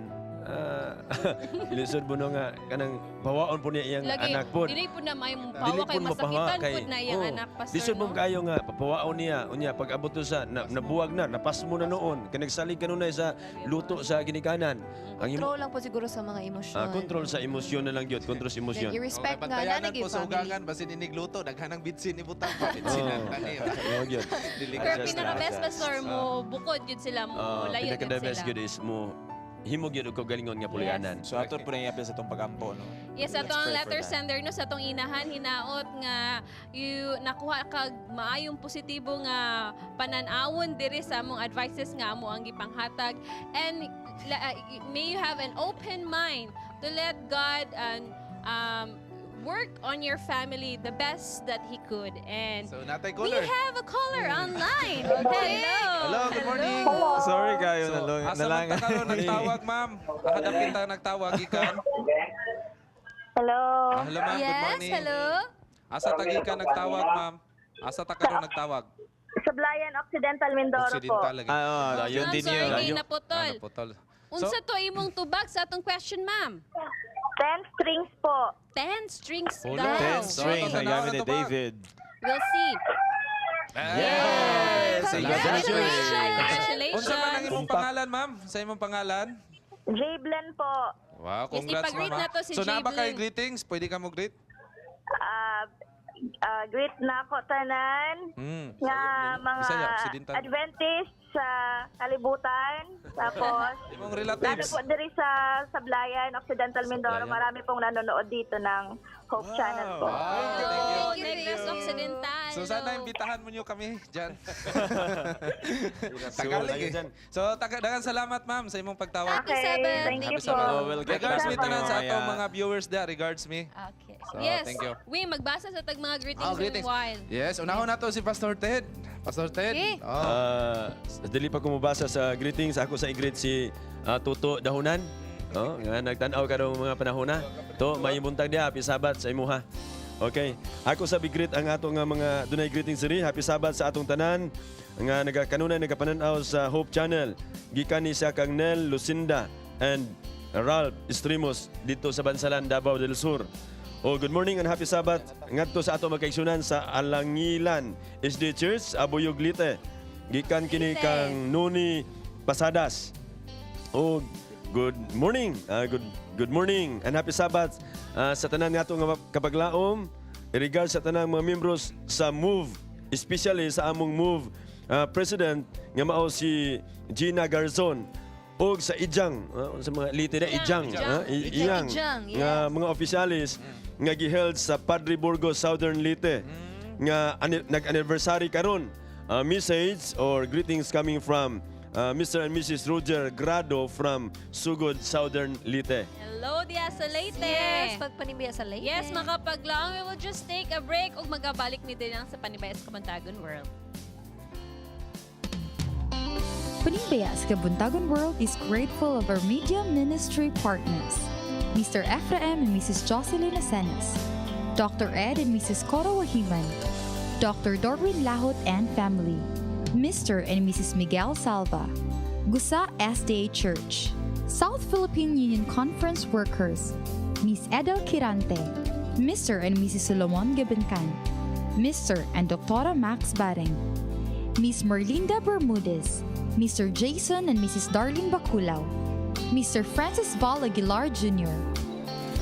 ilisod mo no nga kanang pawaon po niya iyang Lagi, anak po. dili po na may Dili pawa kay pud mapahawa masakitan pud na iyang oo. anak, Pastor. Lisod mo no? kayo nga papawaon niya unya pag abot to sa na, nabuwag na napasmo na noon kay nagsalig kanunay sa luto sa ginikanan ang imo Control lang po siguro sa mga emosyon. Control sa emosyon na lang gyud, control sa emosyon. Then, i-respect nga, Bantayanan nanay po sa family. ugangan, basin inigluto, daghanang bitsin ibutang pa, bitsinan tani. Oo, gyud. Dili Pero Adjust, pinaka-best, adjust. Pastor, mo bukod yun sila, mo layo Pinaka yun the best sila. gyud is mo himo gyud og kaugalingon nga pulianan. So ato po na i-apply sa itong pag-ampo, no? Yes, ato Let's ang pray for letter that. sender no sa atong inahan hinaot nga you nakuha kag maayong positibo nga panan-awon diri sa among advices nga amo ang gipanghatag and may you have an open mind to let God and work on your family the best that He could. And So, natay we caller. have a caller online. Hello. Hello, good morning. Sorry kayo, So, asa man nalangan. ta karon nagtawag, ma'am? Akadapit ta nagtawag ikan. Hello. Ah, hello, ma'am. Good Yes, morning. hello. Asa tagikan nagtawag, ma'am? Asa ta karon nagtawag? Sablayan, Occidental Mindoro po. Occidental lagi. Ah, oh, Layo. Ma'am, sorry kay Layo. naputol. Ah, naputol. Unsa to imong tubag sa atong question, ma'am? 10 strings po. 10 strings Wala. daw. 10 strings So, ang gamit ni tanaw na to, ma'am. David. We'll see. Yes! Congratulations! Congratulations! Unsa man ang imong pangalan, ma'am? Sa imong pangalan? Jablen po. Wow, Yes, congrats, ipag-greet ma'am. na to si So, naa ba kay Jablin. greetings? Pwede ka mo greet? Greet na ako tanan nga mga Bisaya, Occidental. Adventist sa kalibutan. Tapos, Imong lalo relatives. po diri sa Sablayan, Occidental Mindoro, Sablayan. marami pong nanonood dito ng Hope Channel po. Wow, thank you. Oh, Negros Occidental. So sana imbitahan mo niyo kami dyan. Tagalog Tayo eh. dyan. So daghang salamat, ma'am, sa imong pagtawag. Okay, Sabbath. thank you Happy po. Sabbath. Oh, we'll get Regards back me to you tanan sa atong mamaya. mga viewers there. Regards me. Okay. So, Yes. thank you. We magbasa sa tag mga greetings, Oh, greetings. in a while. Yes, unahon nato si Pastor Ted. Pastor Ted. Okay. Oh. Dili pa ko mobasa sa greetings, ako sa i-greet si Toto Dahunan. Oh, nga nagtan-aw karong mga panahona. To, may buntag diha, happy Sabbath sa imuha. Okay. Ako sa big-greet ang ato nga mga dunay greetings diri. Happy Sabbath sa atong tanan nga nagakanunay nagapanan-aw sa Hope Channel. Gikan ni siya kang Nel Lucinda and Ralph Estremos dito sa Bansalan, Davao del Sur. Oh, good morning and happy Sabbath ngadto sa ato magkaigsunan sa Alangilan SD Church, Abuyog Leyte. Gikan kini Leyte. kang Noni Pasadas. Oh, good morning. Good good morning and happy Sabbath sa tanan nga nga kapaglaom. Regards sa tanang mga membros sa MOVE, especially sa among MOVE president nga mao si Gina Garzon og sa Ijang, sa mga Leyte na Ijang, Ijang. Iyang, Ijang, nga mga opisyalis nga giheld sa Padre Burgos Southern Leyte nga nag-anniversary karon. Message or greetings coming from Mr. and Mrs. Roger Grado from Sugod, Southern Leyte. Hello diya sa Leyte. Yes, pagpanimbaya sa Leyte. Yes, mga kapaglaom, we will just take a break ug magabalik mi din lang sa Panibaya sa Kabuntagon World. Panimbaya sa Kabuntagon World is grateful of our media ministry partners, Mr. Ephraim and Mrs. Jocelyn Asenas, Dr. Ed and Mrs. Cora Wahiman, Dr. Dorwin Lahot and family, Mr. and Mrs. Miguel Salva, Gusa SDA Church, South Philippine Union Conference workers, Miss Edel Kirante, Mr. and Mrs. Solomon Gabincan, Mr. and Dr. Max Baring, Miss Merlinda Bermudez, Mr. Jason and Mrs. Darlene Baculao, Mr. Francis Val Aguilar Jr.,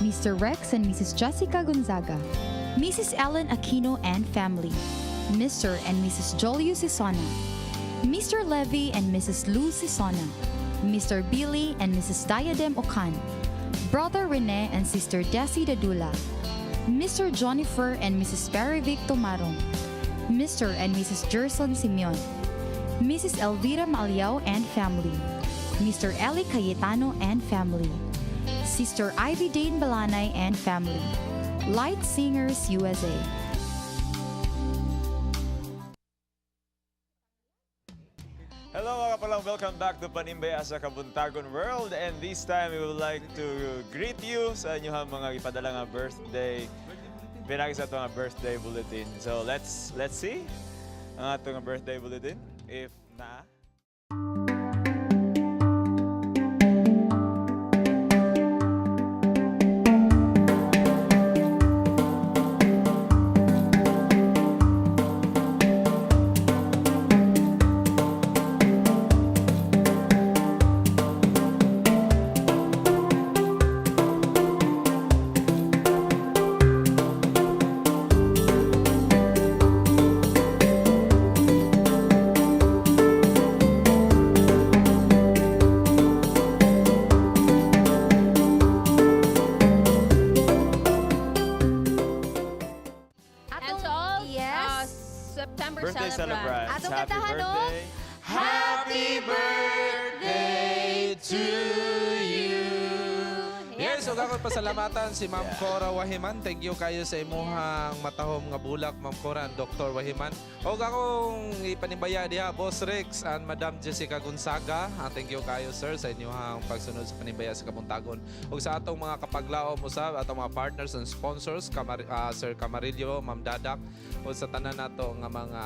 Mr. Rex and Mrs. Jessica Gonzaga, Mrs. Ellen Aquino and family, Mr. and Mrs. Jolio Sisona, Mr. Levy and Mrs. Lou Sisona, Mr. Billy and Mrs. Diadem Okan, Brother Rene and Sister Desi Dadula, Mr. Jonnifer and Mrs. Barry Vic Tomarong, Mr. and Mrs. Gerson Simeon, Mrs. Elvira Maliao and family, Mr. Eli Cayetano and family, Sister Ivy Dane Balanay and family, Light Singers USA. Hello mga. Welcome, welcome back to Panimbaya sa Kabuntagon World. And this time, we would like to greet you sa inyong mga ipadala nga birthday. Pinagi sa atong nga birthday bulletin. So let's see ang atong nga birthday bulletin. If na. And to all September Birthday celebrants. celebrants. Atong Happy kantahan, no? birthday. Happy birthday to you. Yes, ug akong pasalamatan si Ma'am Cora Wahiman. Thank you kayo sa imuhang matahom nga bulak, Ma'am Cora and Dr. Wahiman. Og akong ipanimbaya diha, Boss Rex and Madam Jessica Gonzaga. Thank you kayo sir sa inyong pagsunod sa panimbaya sa Kabuntagon. Ug sa atong mga kapaglaom usab, atong mga partners and sponsors, Sir Camarillo, Ma'am Dadak, ug sa tanan nato nga mga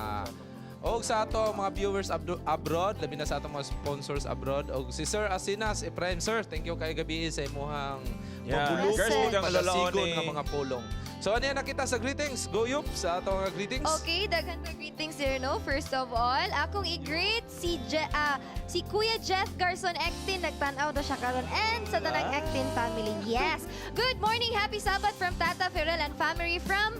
og sa ato mga viewers abroad, labi na sa atong mga sponsors abroad, og si Sir Asinas Ephraim, sir, thank you kay gabi sa imuhang mabulukon, Girls, biglang madasigon lalaon nga eh. mga pulong. So ano yan nakita sa greetings? Go Yup sa atong mga greetings. Okay, daghan ko greetings here, no? First of all, akong i-greet si Kuya Jeff Garson Ektin. Nagtan-aw daw siya karon and sa tanang Ektin family. Yes. Good morning, happy Sabbath from Tata Ferrell and family from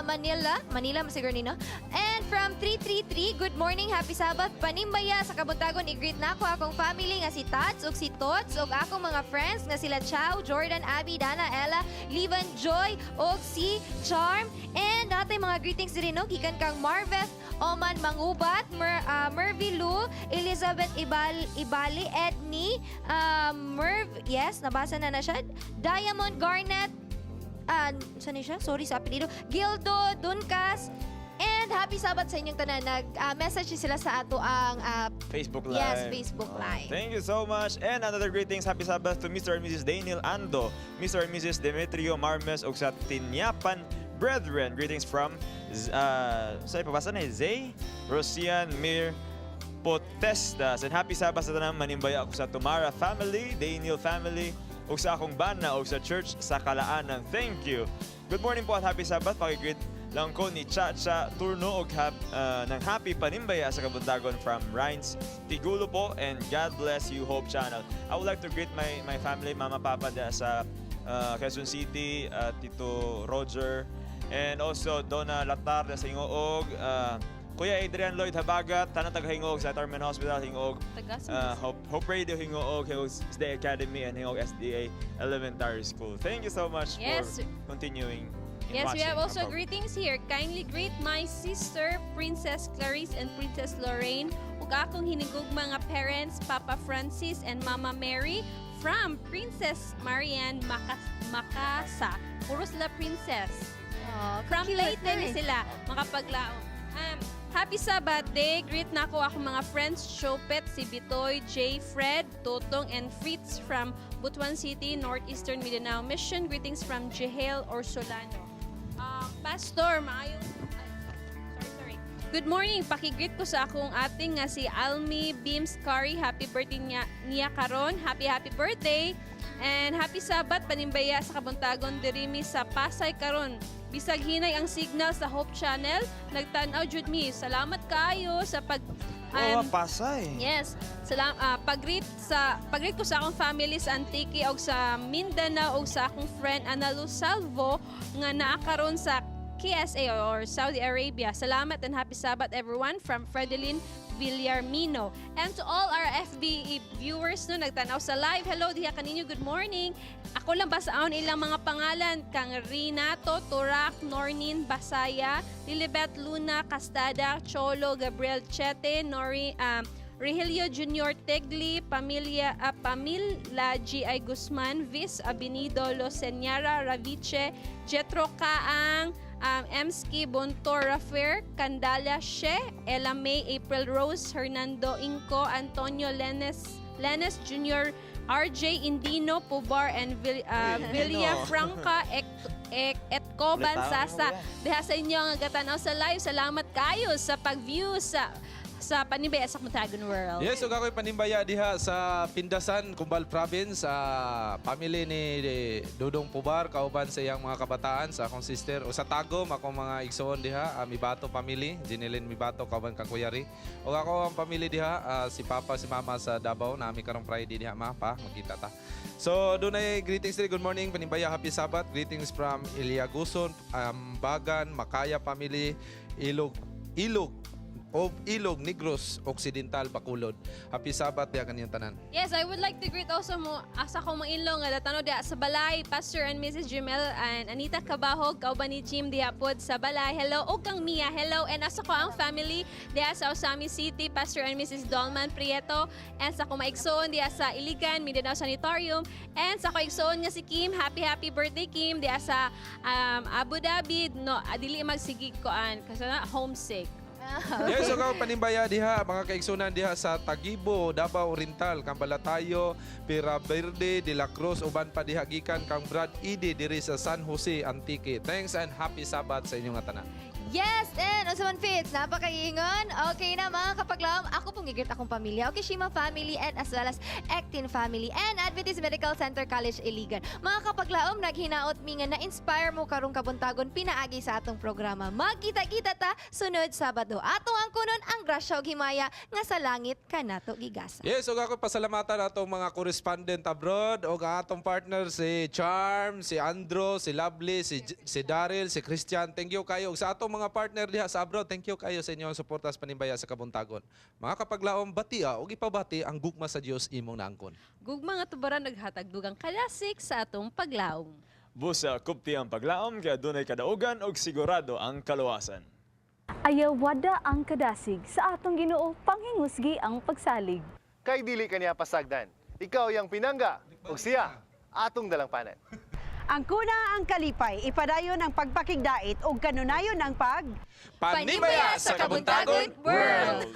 Manila. Manila, masiguro nino. And from 333, good morning, happy Sabbath. Panimbaya sa Kabuntagon, i-greet na ako akong family nga si Tats ug si Tots ug akong mga friends nga sila Chow, Jordan, Abby, Dana, Ella, Livan, Joy ug si Charm. And natay mga greetings diri no gikan kang Marveth Oman Mangubat, Mervy Lu, Elizabeth Ibali, Edney, Merv, yes, nabasa na na siya. Diamond Garnet, saan ni siya? Sorry sa apelyido. Gildo Duncas. And happy Sabbath sa inyong tanan. Nag-message sila sa ato ang Facebook Live. Yes, Facebook Live. Thank you so much. And another greetings, happy Sabbath to Mr. and Mrs. Daniel Ando, Mr. and Mrs. Demetrio Marmes ug sa Tinyapan Brethren. Greetings from sa ipabasa na eh, Zay Rosian Mir Potestas. And happy Sabbath sa tanang manimbaya ako sa Tumara family, Daniel family, ug sa akong bana ug sa church sa Kalaanan. Thank you. Good morning po at happy Sabbath. Pakigreet lang ko ni Chacha Turno og ng Happy Panimbaya sa Kabuntagon from Rhines Tigulo po and God bless you Hope Channel. I would like to greet my family, Mama, Papa da sa Quezon City, Tito Roger, and also Donna Latar da sa Hingoog, Kuya Adrian Lloyd Habagat, tanang taga Hingoog sa Tarman Hospital, Hingoog, Taga Hope Radio Hingoog, Hingoog SDA Academy, and Hingoog SDA Elementary School. Thank you so much for continuing in Yes, we watching have our also program. greetings here. Kindly greet my sister, Princess Clarice and Princess Lorraine, ug akong hinigugma mga parents, Papa Francis and Mama Mary, from Princess Marianne Makasa. Puro sila princess. From cute, Leyte ni eh. sila, makapaglaom. Happy Sabbath Day. Greet na ako akong mga friends, Chopet, si Bitoy, J. Fred, Totong, and Fritz from Butuan City, Northeastern Mindanao Mission. Greetings from Jehel Orsolano. Pastor, maayong... ay, sorry, sorry. Good morning. Pakigreet ko sa akong ating nga si Almi Beams Curry. Happy birthday niya karon. Happy, happy birthday. And happy Sabbath, panimbaya sa Kabuntagon dirimi sa Pasay karon. Bisag hinay ang signal sa Hope Channel, nagtan-aw jud mi. Salamat kaayo sa pag Oh, Pasay. Yes. Pag-greet ko sa akong family sa Antique og sa Mindanao og sa akong friend Ana Luz Salvo nga naa karon sa KSA or Saudi Arabia. Salamat and happy Sabbath everyone from Fredeline Villarmino. And to all our FB viewers no nagtanaw sa live, hello diha kaninyo, good morning. Ako lang basaon ilang mga pangalan kang Renato Turak, Nornin Basaya, Lilibet Luna Castada, Cholo Gabriel Chete, Nori Regilio Junior Tegli, Pamila G.I. Guzman, Vis Abinido Loseñara Raviche, Jetro Kaang, Emski Bontora Fair, Candala She, Ella May, April Rose, Hernando Inco, Antonio Lenes, Lenes Jr., RJ Indino, Pubar, and Villa Franca, Etcoban Ulit Sasa. Diha sa inyo nga gatanaw sa live. Salamat kayo sa pag-view sa Panimbaya sa Kabuntagon World. Yes, ug ako'y panimbaya diha sa Pindasan, Cumbal Province, sa family ni Dudong Pubar, kauban sa iyang mga kabataan, sa akong sister, o sa Tagum, akong mga igsoon diha, Mibato family, Jinilin Mibato, kauban kang Kuya Ri. O ako ang family diha, si Papa, si Mama sa Davao, nami karong Friday diha, ma, pa, magkita ta. So, dunay greetings diri, good morning, panimbaya, happy Sabbath, greetings from Iliaguson, Ambagan, Makaya family, Ilog, Ilog, o Ilog, Negros Occidental, Bacolod. Happy Sabbath diha kaniyang tanan. Yes, I would like to greet also mo asa ko mga in-law nga datano diha sa balay, Pastor and Mrs. Jumel and Anita Cabahog, kauban ni Jim diha pod sa balay. Hello og kang Mia, hello, and asa ko ang family diha sa Ozamiz City, Pastor and Mrs. Dolman Prieto, and sa akong maigsoon diha sa Iligan, Mindanao Sanatorium, and sa akong igsoon nga si Kim, happy happy birthday Kim diha sa Abu Dhabi, no, dili magsigi koan kasi na homesick. Yes, so panimbaya diha mga kaigsunan diha sa Tagibo, Davao Oriental, Cambalatayo, Pira Verde, De La Cruz, uban pa diha gikan kang Brad Ide diri sa San Jose, Antique. Thanks and happy Sabbath sa inyong tanan. Yes, and unsa man, Fitz, napakaingon. Okay na mga kapaglaom, ako pong gi-greet akong pamilya. Okay, Shima family and as well as Actin family and Adventist Medical Center College Iligan. Mga kapaglaom, naghinaot mi nga na-inspire mo karong kabuntagon pinaagi sa atong programa. Magkita-kita ta sunod Sabado. Atong angkunon ang grasya ug himaya nga sa langit kanato gigasa. Yes, ug ako pasalamatan atong mga correspondent abroad ug ang atong partner si Charm, si Andro, si Lovely, si Daryl, si Christian. Thank you kayo. Ug sa atong mga partner diha sa abroad, thank you kayo sa inyong suporta sa panimbaya sa kabuntagon. Mga kapaglaom, batia ug ipabati ang gugma sa Dios imong naangkon. Gugma nga tubaran naghatag dugang kalasik sa atong paglaom. Busa kupti ang paglaom kaya dunay kadaugan og sigurado ang kaluwasan. Ayawada ang kadasig sa atong Ginoo, panghingusgi ang pagsalig. Kay dili kaniya pasagdan. Ikaw yang pinangga ug siya atong dalangpanan. Ang kuna ang kalipay, ipadayon ang pagpakigdait ug kanunayon ang pag Panimbaya sa Kabuntagon World!